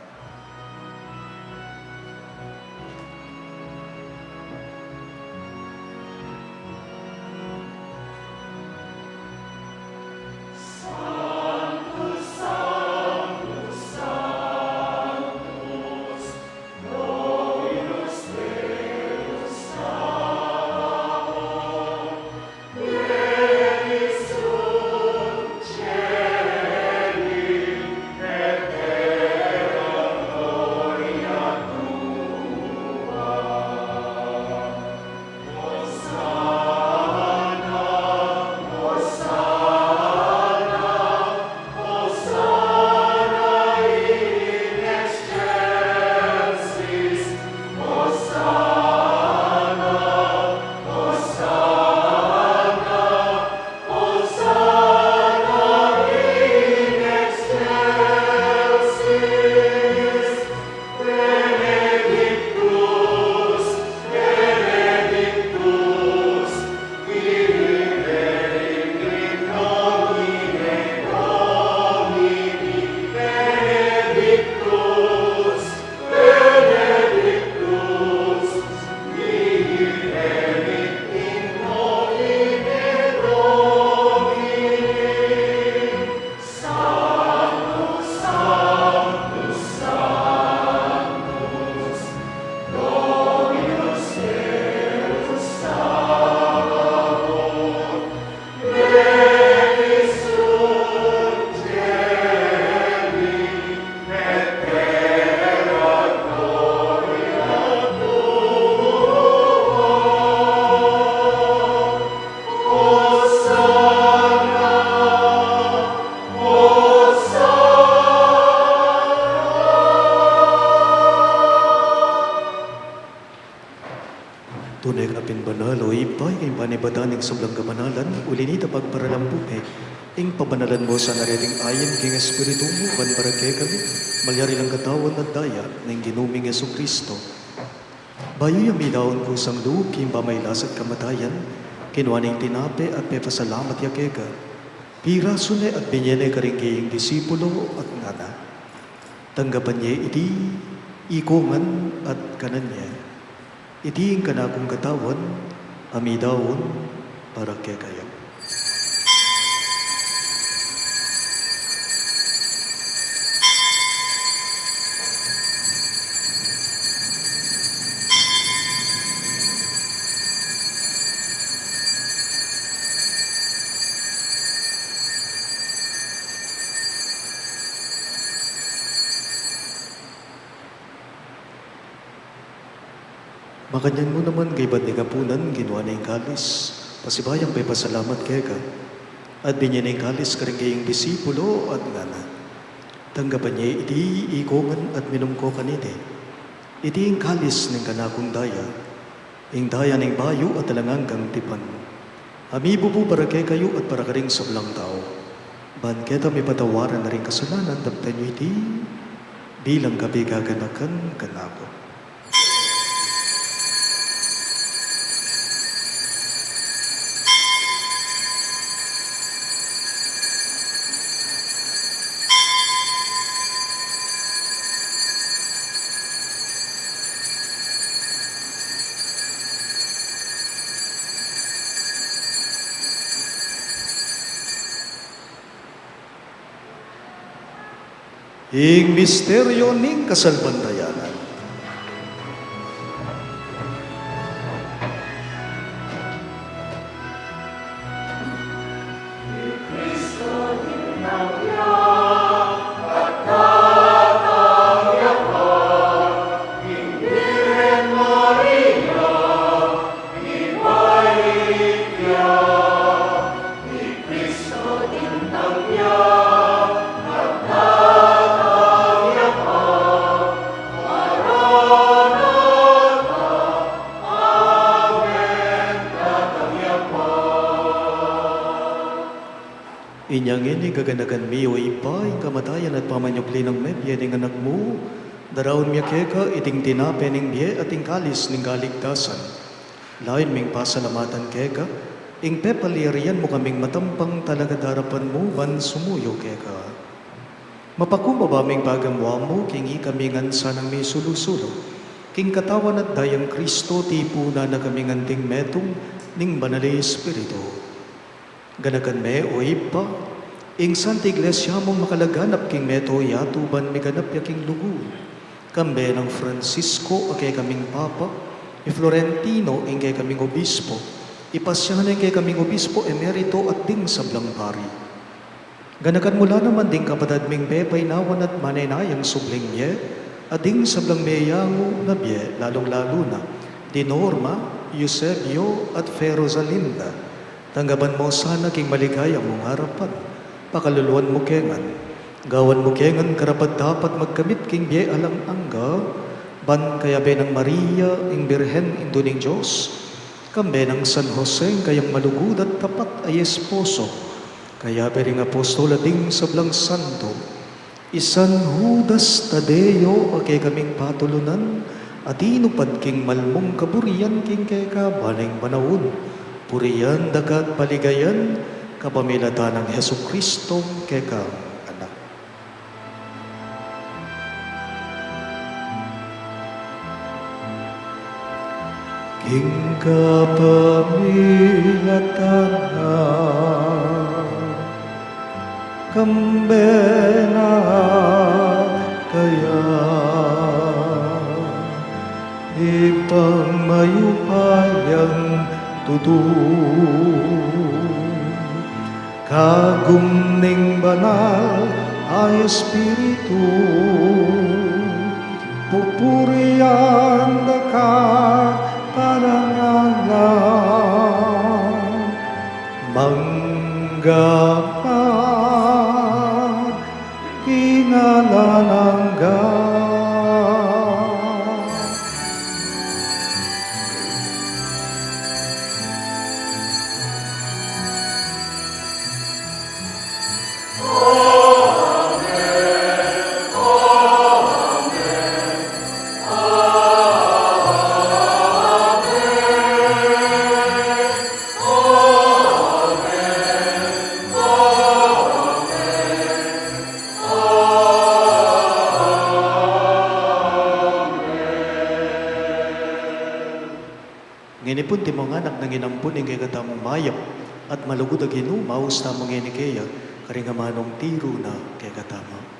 Tune ka pin banal, o Ibpa, ika ing panibatan ning sablang kabanalan, uli nita pagparalan mu ing pabanalan mu sana reting ayin king Espiritu mu, ban para kekami malyari lang katawan at daya ning Ginu ming Jesucristo. Bayu yang midaun kusang lub king pamailas at kamatayan, kinua ne ing tinape at pepasalamat ya keka. Pirasu ne at binye ne karing kayang disipulo at ngana: Tanggapan ye iti, ikongan at kanan ye. Iti ing kanakung katawan a midaun para kekayu. Makanyan mu naman kaybat ning apunan, kinua ne ing kalis, pasibayu yang pepasalamat keka, at binye ne ing kalis karing kayang disipulo at ngana: Tanggapan ye iti, ikongan at minum ko kaniti. Iti ing kalis ning kanakung daya, ing daya ning bayu at alang anggang tipan, a mibubu para kekayu at para karing sablang tau, ban keta mipatawaran la ring kasalanan. Daptan yu iti bilang kapaganakan kanaku. Ing misteryo ning kasalpantayanan. Inya ngeni, gaganakan mi, o Ibpa, ing kamatayan at pamanyubli nang mebie ning Anak mu, daraun mi keka iting tinape ning bie at ing kalis ning kaligtasan. Lain ming pasalamatan keka ing pepalyarian mu kaming matampang talakad king arapan mu ban sumuyu keka. Mapakumbaba ming pagamuan mu king ikami ngan sanang misulu-sulu king katawan at dayang Kristo, tipunan na kaming anting metung ning Banal a Espiritu. Ganakan me, o Ibpa, ing Santa Iglesia mung makalaganap king mabilug a yatu ban miganap ya king lugud. Kambe nang Francisco a kekaming Papa, i Florentino ing kekaming Obispo, i Pasiano ing kekaming Obispo Emerito at ding sablang pari. Ganakan mu la naman ding kapatad ming pepaynawan at manenayang subling mie, at ding sablang meyangu na bie, lalung-lalu na di Norma, Eusebio, at Fe Rosalinda. Tanggapan mu sana king maligaya mung arapan. Pakaluluan mu ke ngan. Gawan mu ke ngan karapat-dapat magkamit king bie alang angga, ban kayabe nang Maria, ing Birhen, Indu ning Dios, kambe nang San Jose, ing kayang malugud at tapat a esposo, kayabe ring apostol at ding sablang santo, i San Judas Tadeo a kekaming patulunan, a tinupad king malmung kaburian king keka ban ing panaun. Purian da ka at paligayan kapamilatan nang Jesucristo kekang Anak. King kapamilatan na, kambe na kaya, Ibpang mayupayang tutu. Kagum ning Banal a Espiritu, pupurian da ka at parangalan, mangga pa king alang angga. Ngeni pu, timung anak nang inampun ing kekatamung mayap at malugud a Ginu, maus tamu ngeni keya karing amanung tiru na kekatamu.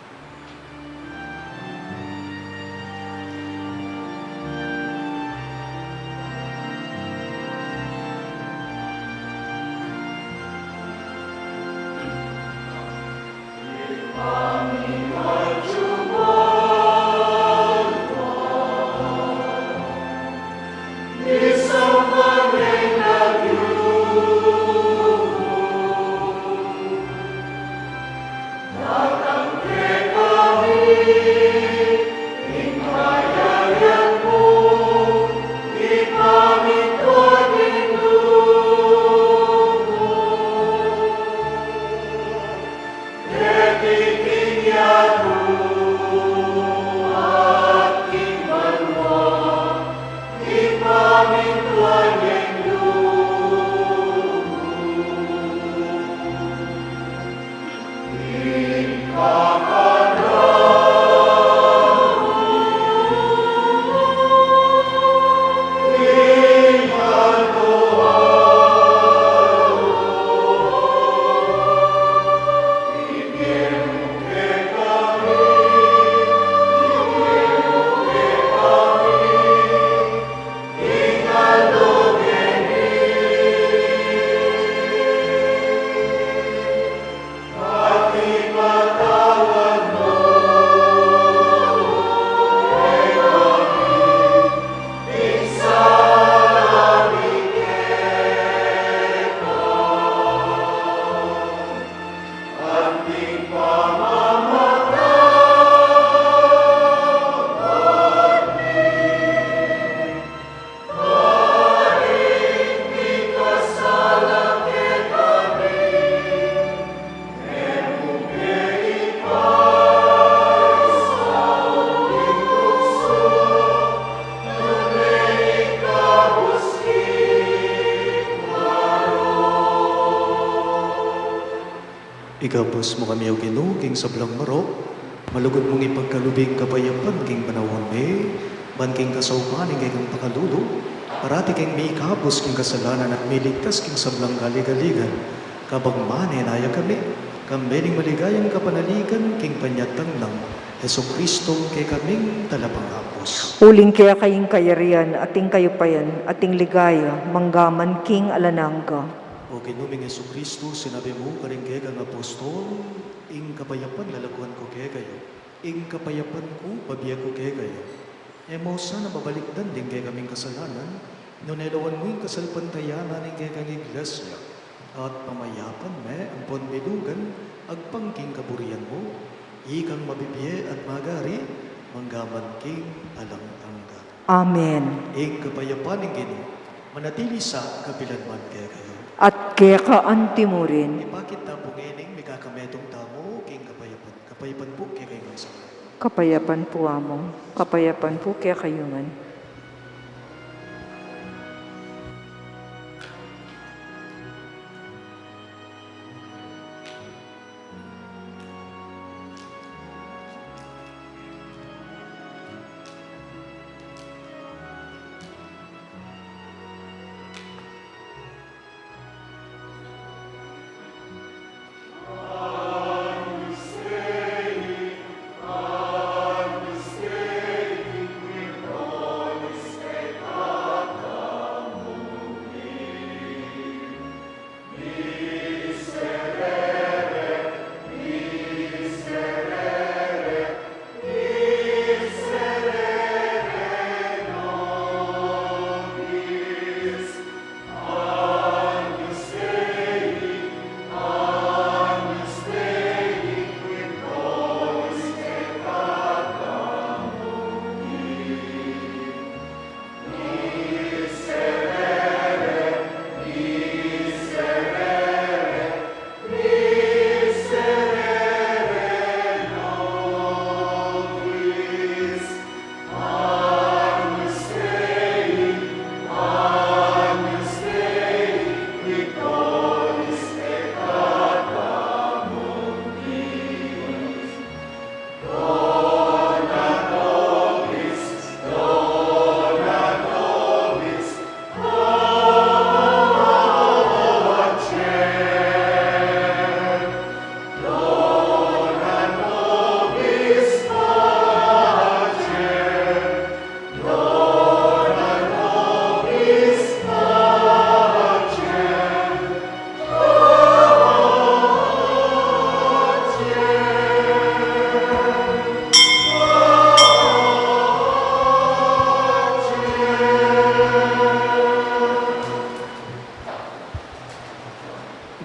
Ikabus mu kami, O Ginu, king sablang marok, malugud mung ipagkalub ing kapayapan king panaun mi, ban king kasaupan ning kekang pakalulu, parati keng mikabus king kasalanan at miligtas king sablang kaligaligan, kabang manenaya kami, kambe ning maligayang kapanaligan king panyatang nang Jesucristo kekaming Talapangabus. Uling keka ing kayarian, at ing kayupayan, at ing ligaya, manggaman king alang angga. O Ginu ming Jesucristo, sinabi mu karing kekang apostol, ing kapayapan lalakuan ku kekayu, ing kapayapan ku bibie ku kekayu. E mu sana babalikdan ding kekaming kasalanan, nune lawan mu ing kasalpantayanan ning kekang Iglesia, at pamayapan me ampon bilugan agpang king kaburian mu, ikang mabibie at magari, manggaman king alang angga. Amen. Ing kapayapan ning Ginu manatili sa kapilan man kekayu. At keka anti mu rin. Ipakit ta pu ngening mikakametung tamu king kapayapan. Kapayapan pu kekayu ngan sa. Kapayapan pu, Among. Kapayapan pu kekayu ngan.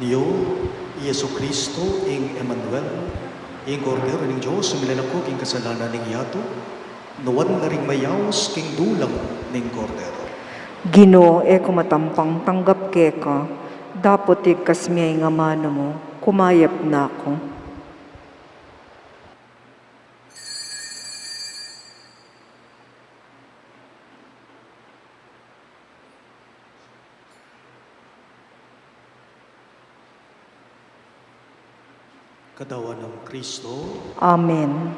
Nyo i Jesucristo ing Emmanuel, ing Kordero ning Dios, a milalako king kasalanan ning yatu, nuan la ring mayaus king dulang ning Kordero. Ginu, e ku matampang tanggap keka, dapot igkas mu ing amanu mu, kumayap na ku. Katawan nang Kristo. Amen.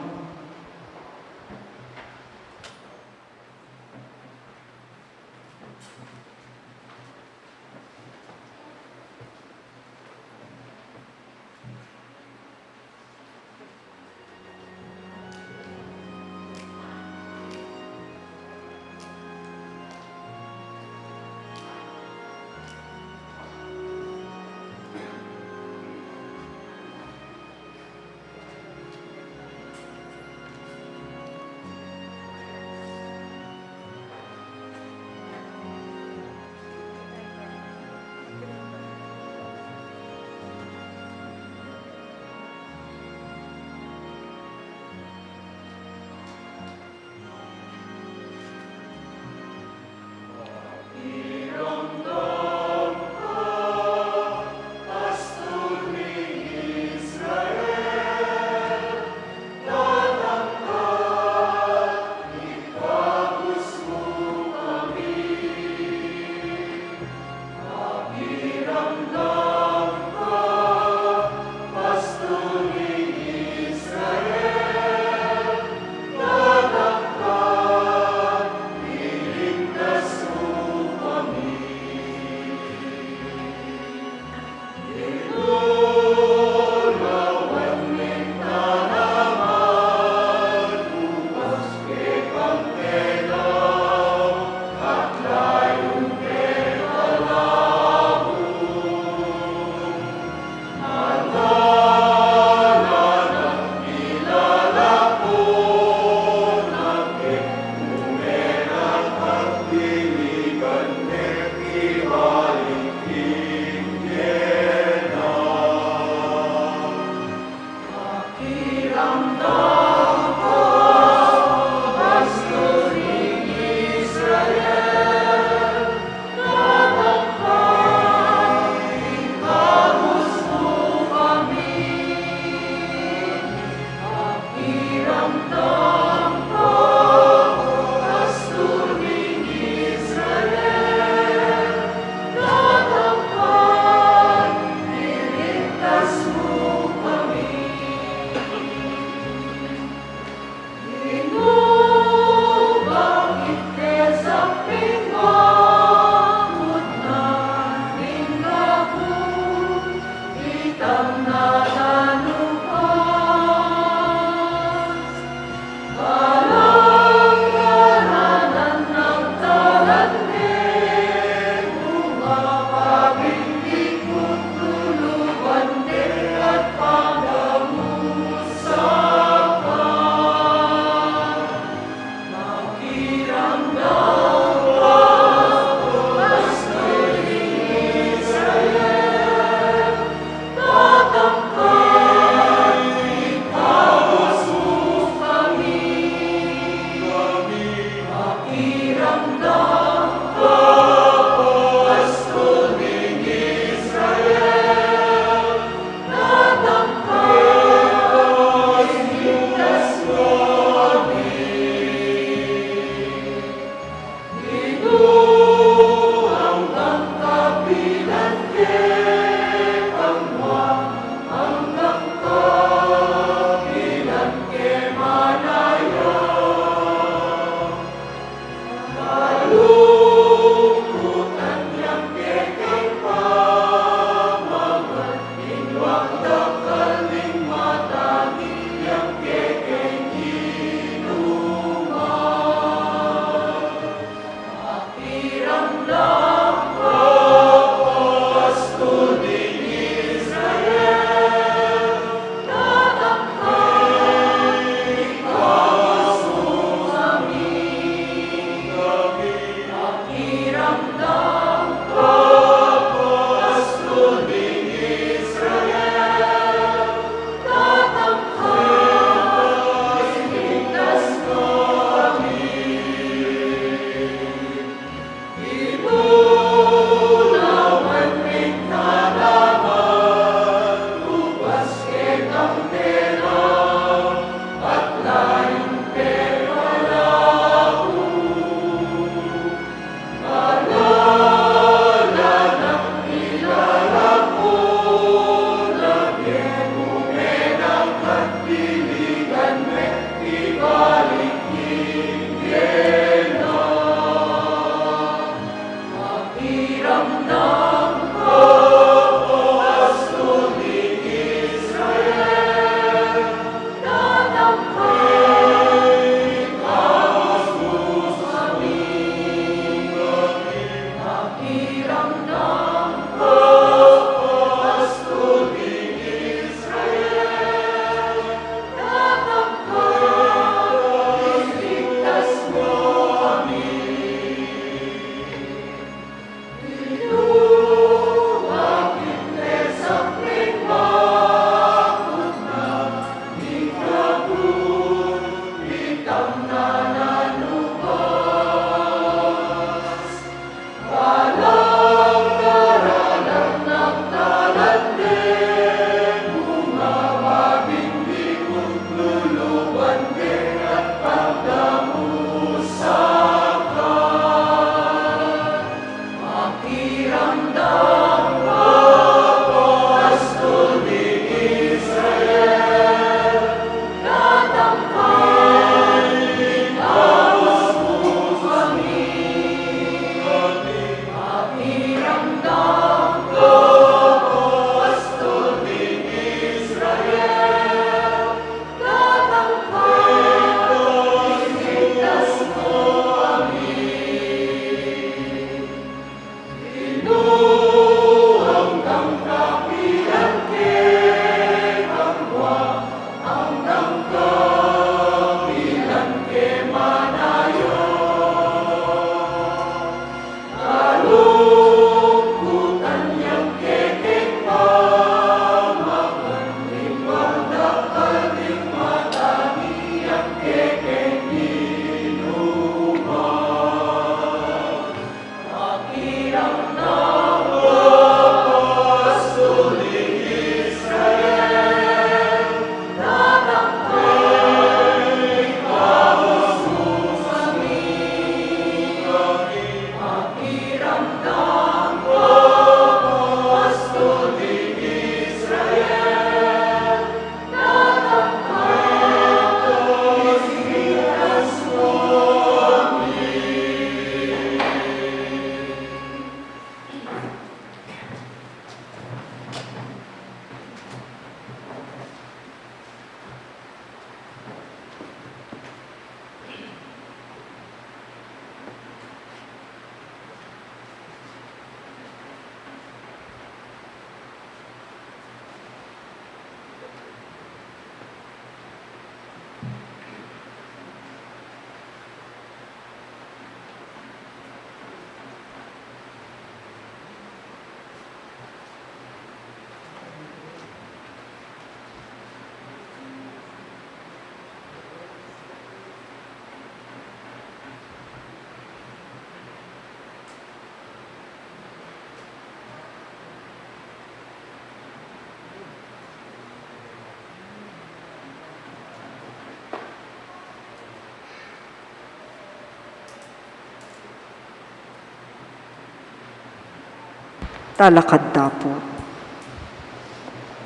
Talakad ta pu.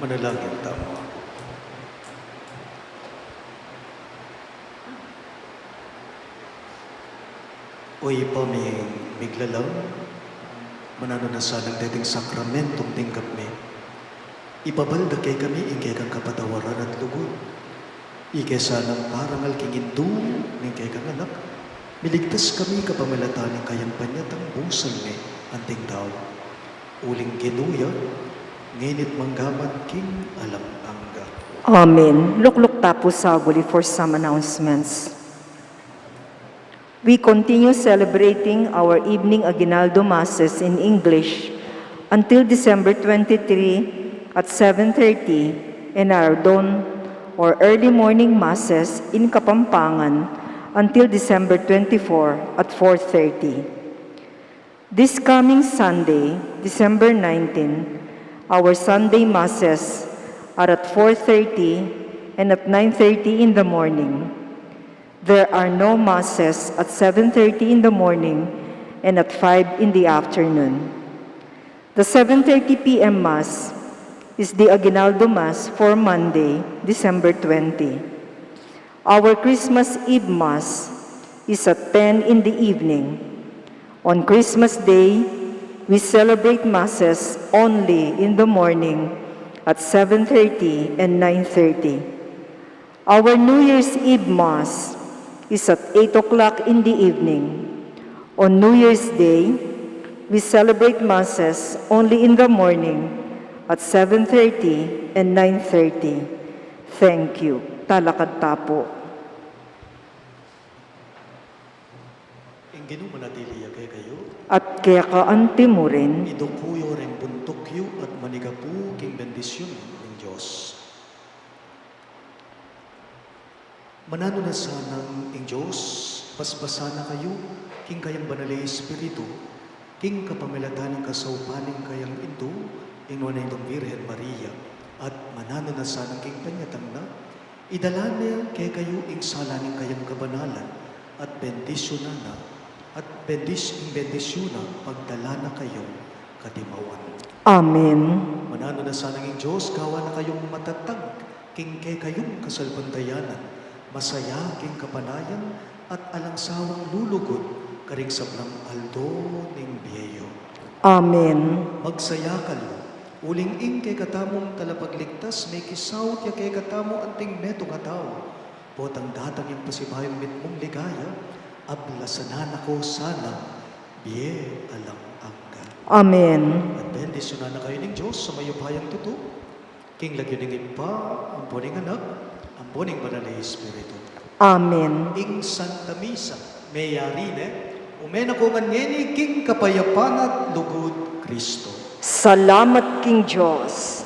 Manalangin tamu. O Ibpa ming miglalang, mananu na sanang deting sakramentong tinggap mi, ibabal da kekami ing kekang kapatawaran at lugud. Ike sanang parangal king indu ning kekang anak, miligtas kami kapamilatan ning kayang panyatang busal mi anting tau. Uling Ginu ya, ngeni't manggaman king alang angga. Amen. Lukluk ta pu saguli for some announcements. We continue celebrating our evening aguinaldo masses in English until December twenty-three at seven thirty, and our dawn or early morning masses in Kapampangan until December twenty-four at four thirty. This coming Sunday, December nineteen, our Sunday masses are at four thirty and at nine thirty in the morning. There are no masses at seven thirty in the morning and at five in the afternoon. The seven thirty p m Mass is the Aguinaldo Mass for Monday, December twenty. Our Christmas Eve Mass is at ten in the evening. On Christmas Day, we celebrate Masses only in the morning at seven thirty and nine thirty. Our New Year's Eve Mass is at eight o'clock in the evening. On New Year's Day, we celebrate Masses only in the morning at seven thirty and nine thirty. Thank you. Talakad ta pu. Ing Ginu manatili ya kekayu. At keka anti mu rin. Iduku yu ring buntuk yu at manigapu king bendisyun ning Dios. Mananu na sanang ing Dios, basbasan na kayu king kayang banal a Espiritu, king kapamilatan ning kasaupan ning kayang indu, ing Nuan a Indung Birhen Maria, at mananu na sanang king panyatang na, idala na kekayu ing sala ning kayang kabanalan, at bendisyunan na, at bendis-, ing bendisyun na, pagdala na kayung katimawan. Amen. Mananu na sanang ing Dios, gawan na kayung matatag king kekayung kasalpantayanan, masaya king kapanayan, at alang sawang lulugud karing sablang aldo ning bie yu. Amen. Magsaya kayu, uling ing kekatamung Talapagligtas, mekisaut ya kekatamu anting metung a tau, potang datang yang pasibayung mitmung ligaya, ablasan na ko sana bie alang angga. Amen. At bendisyunan na kayu ning Dios a mayupayang tutu, king lagyu ning Ibpa, ampo ning Anak, ampo ning Banal a Espiritu. Amen. Ing Santa Misa meyari ne, ume na ko ngan ngeni king kapayapan at lugud Kristo. Salamat king Dios.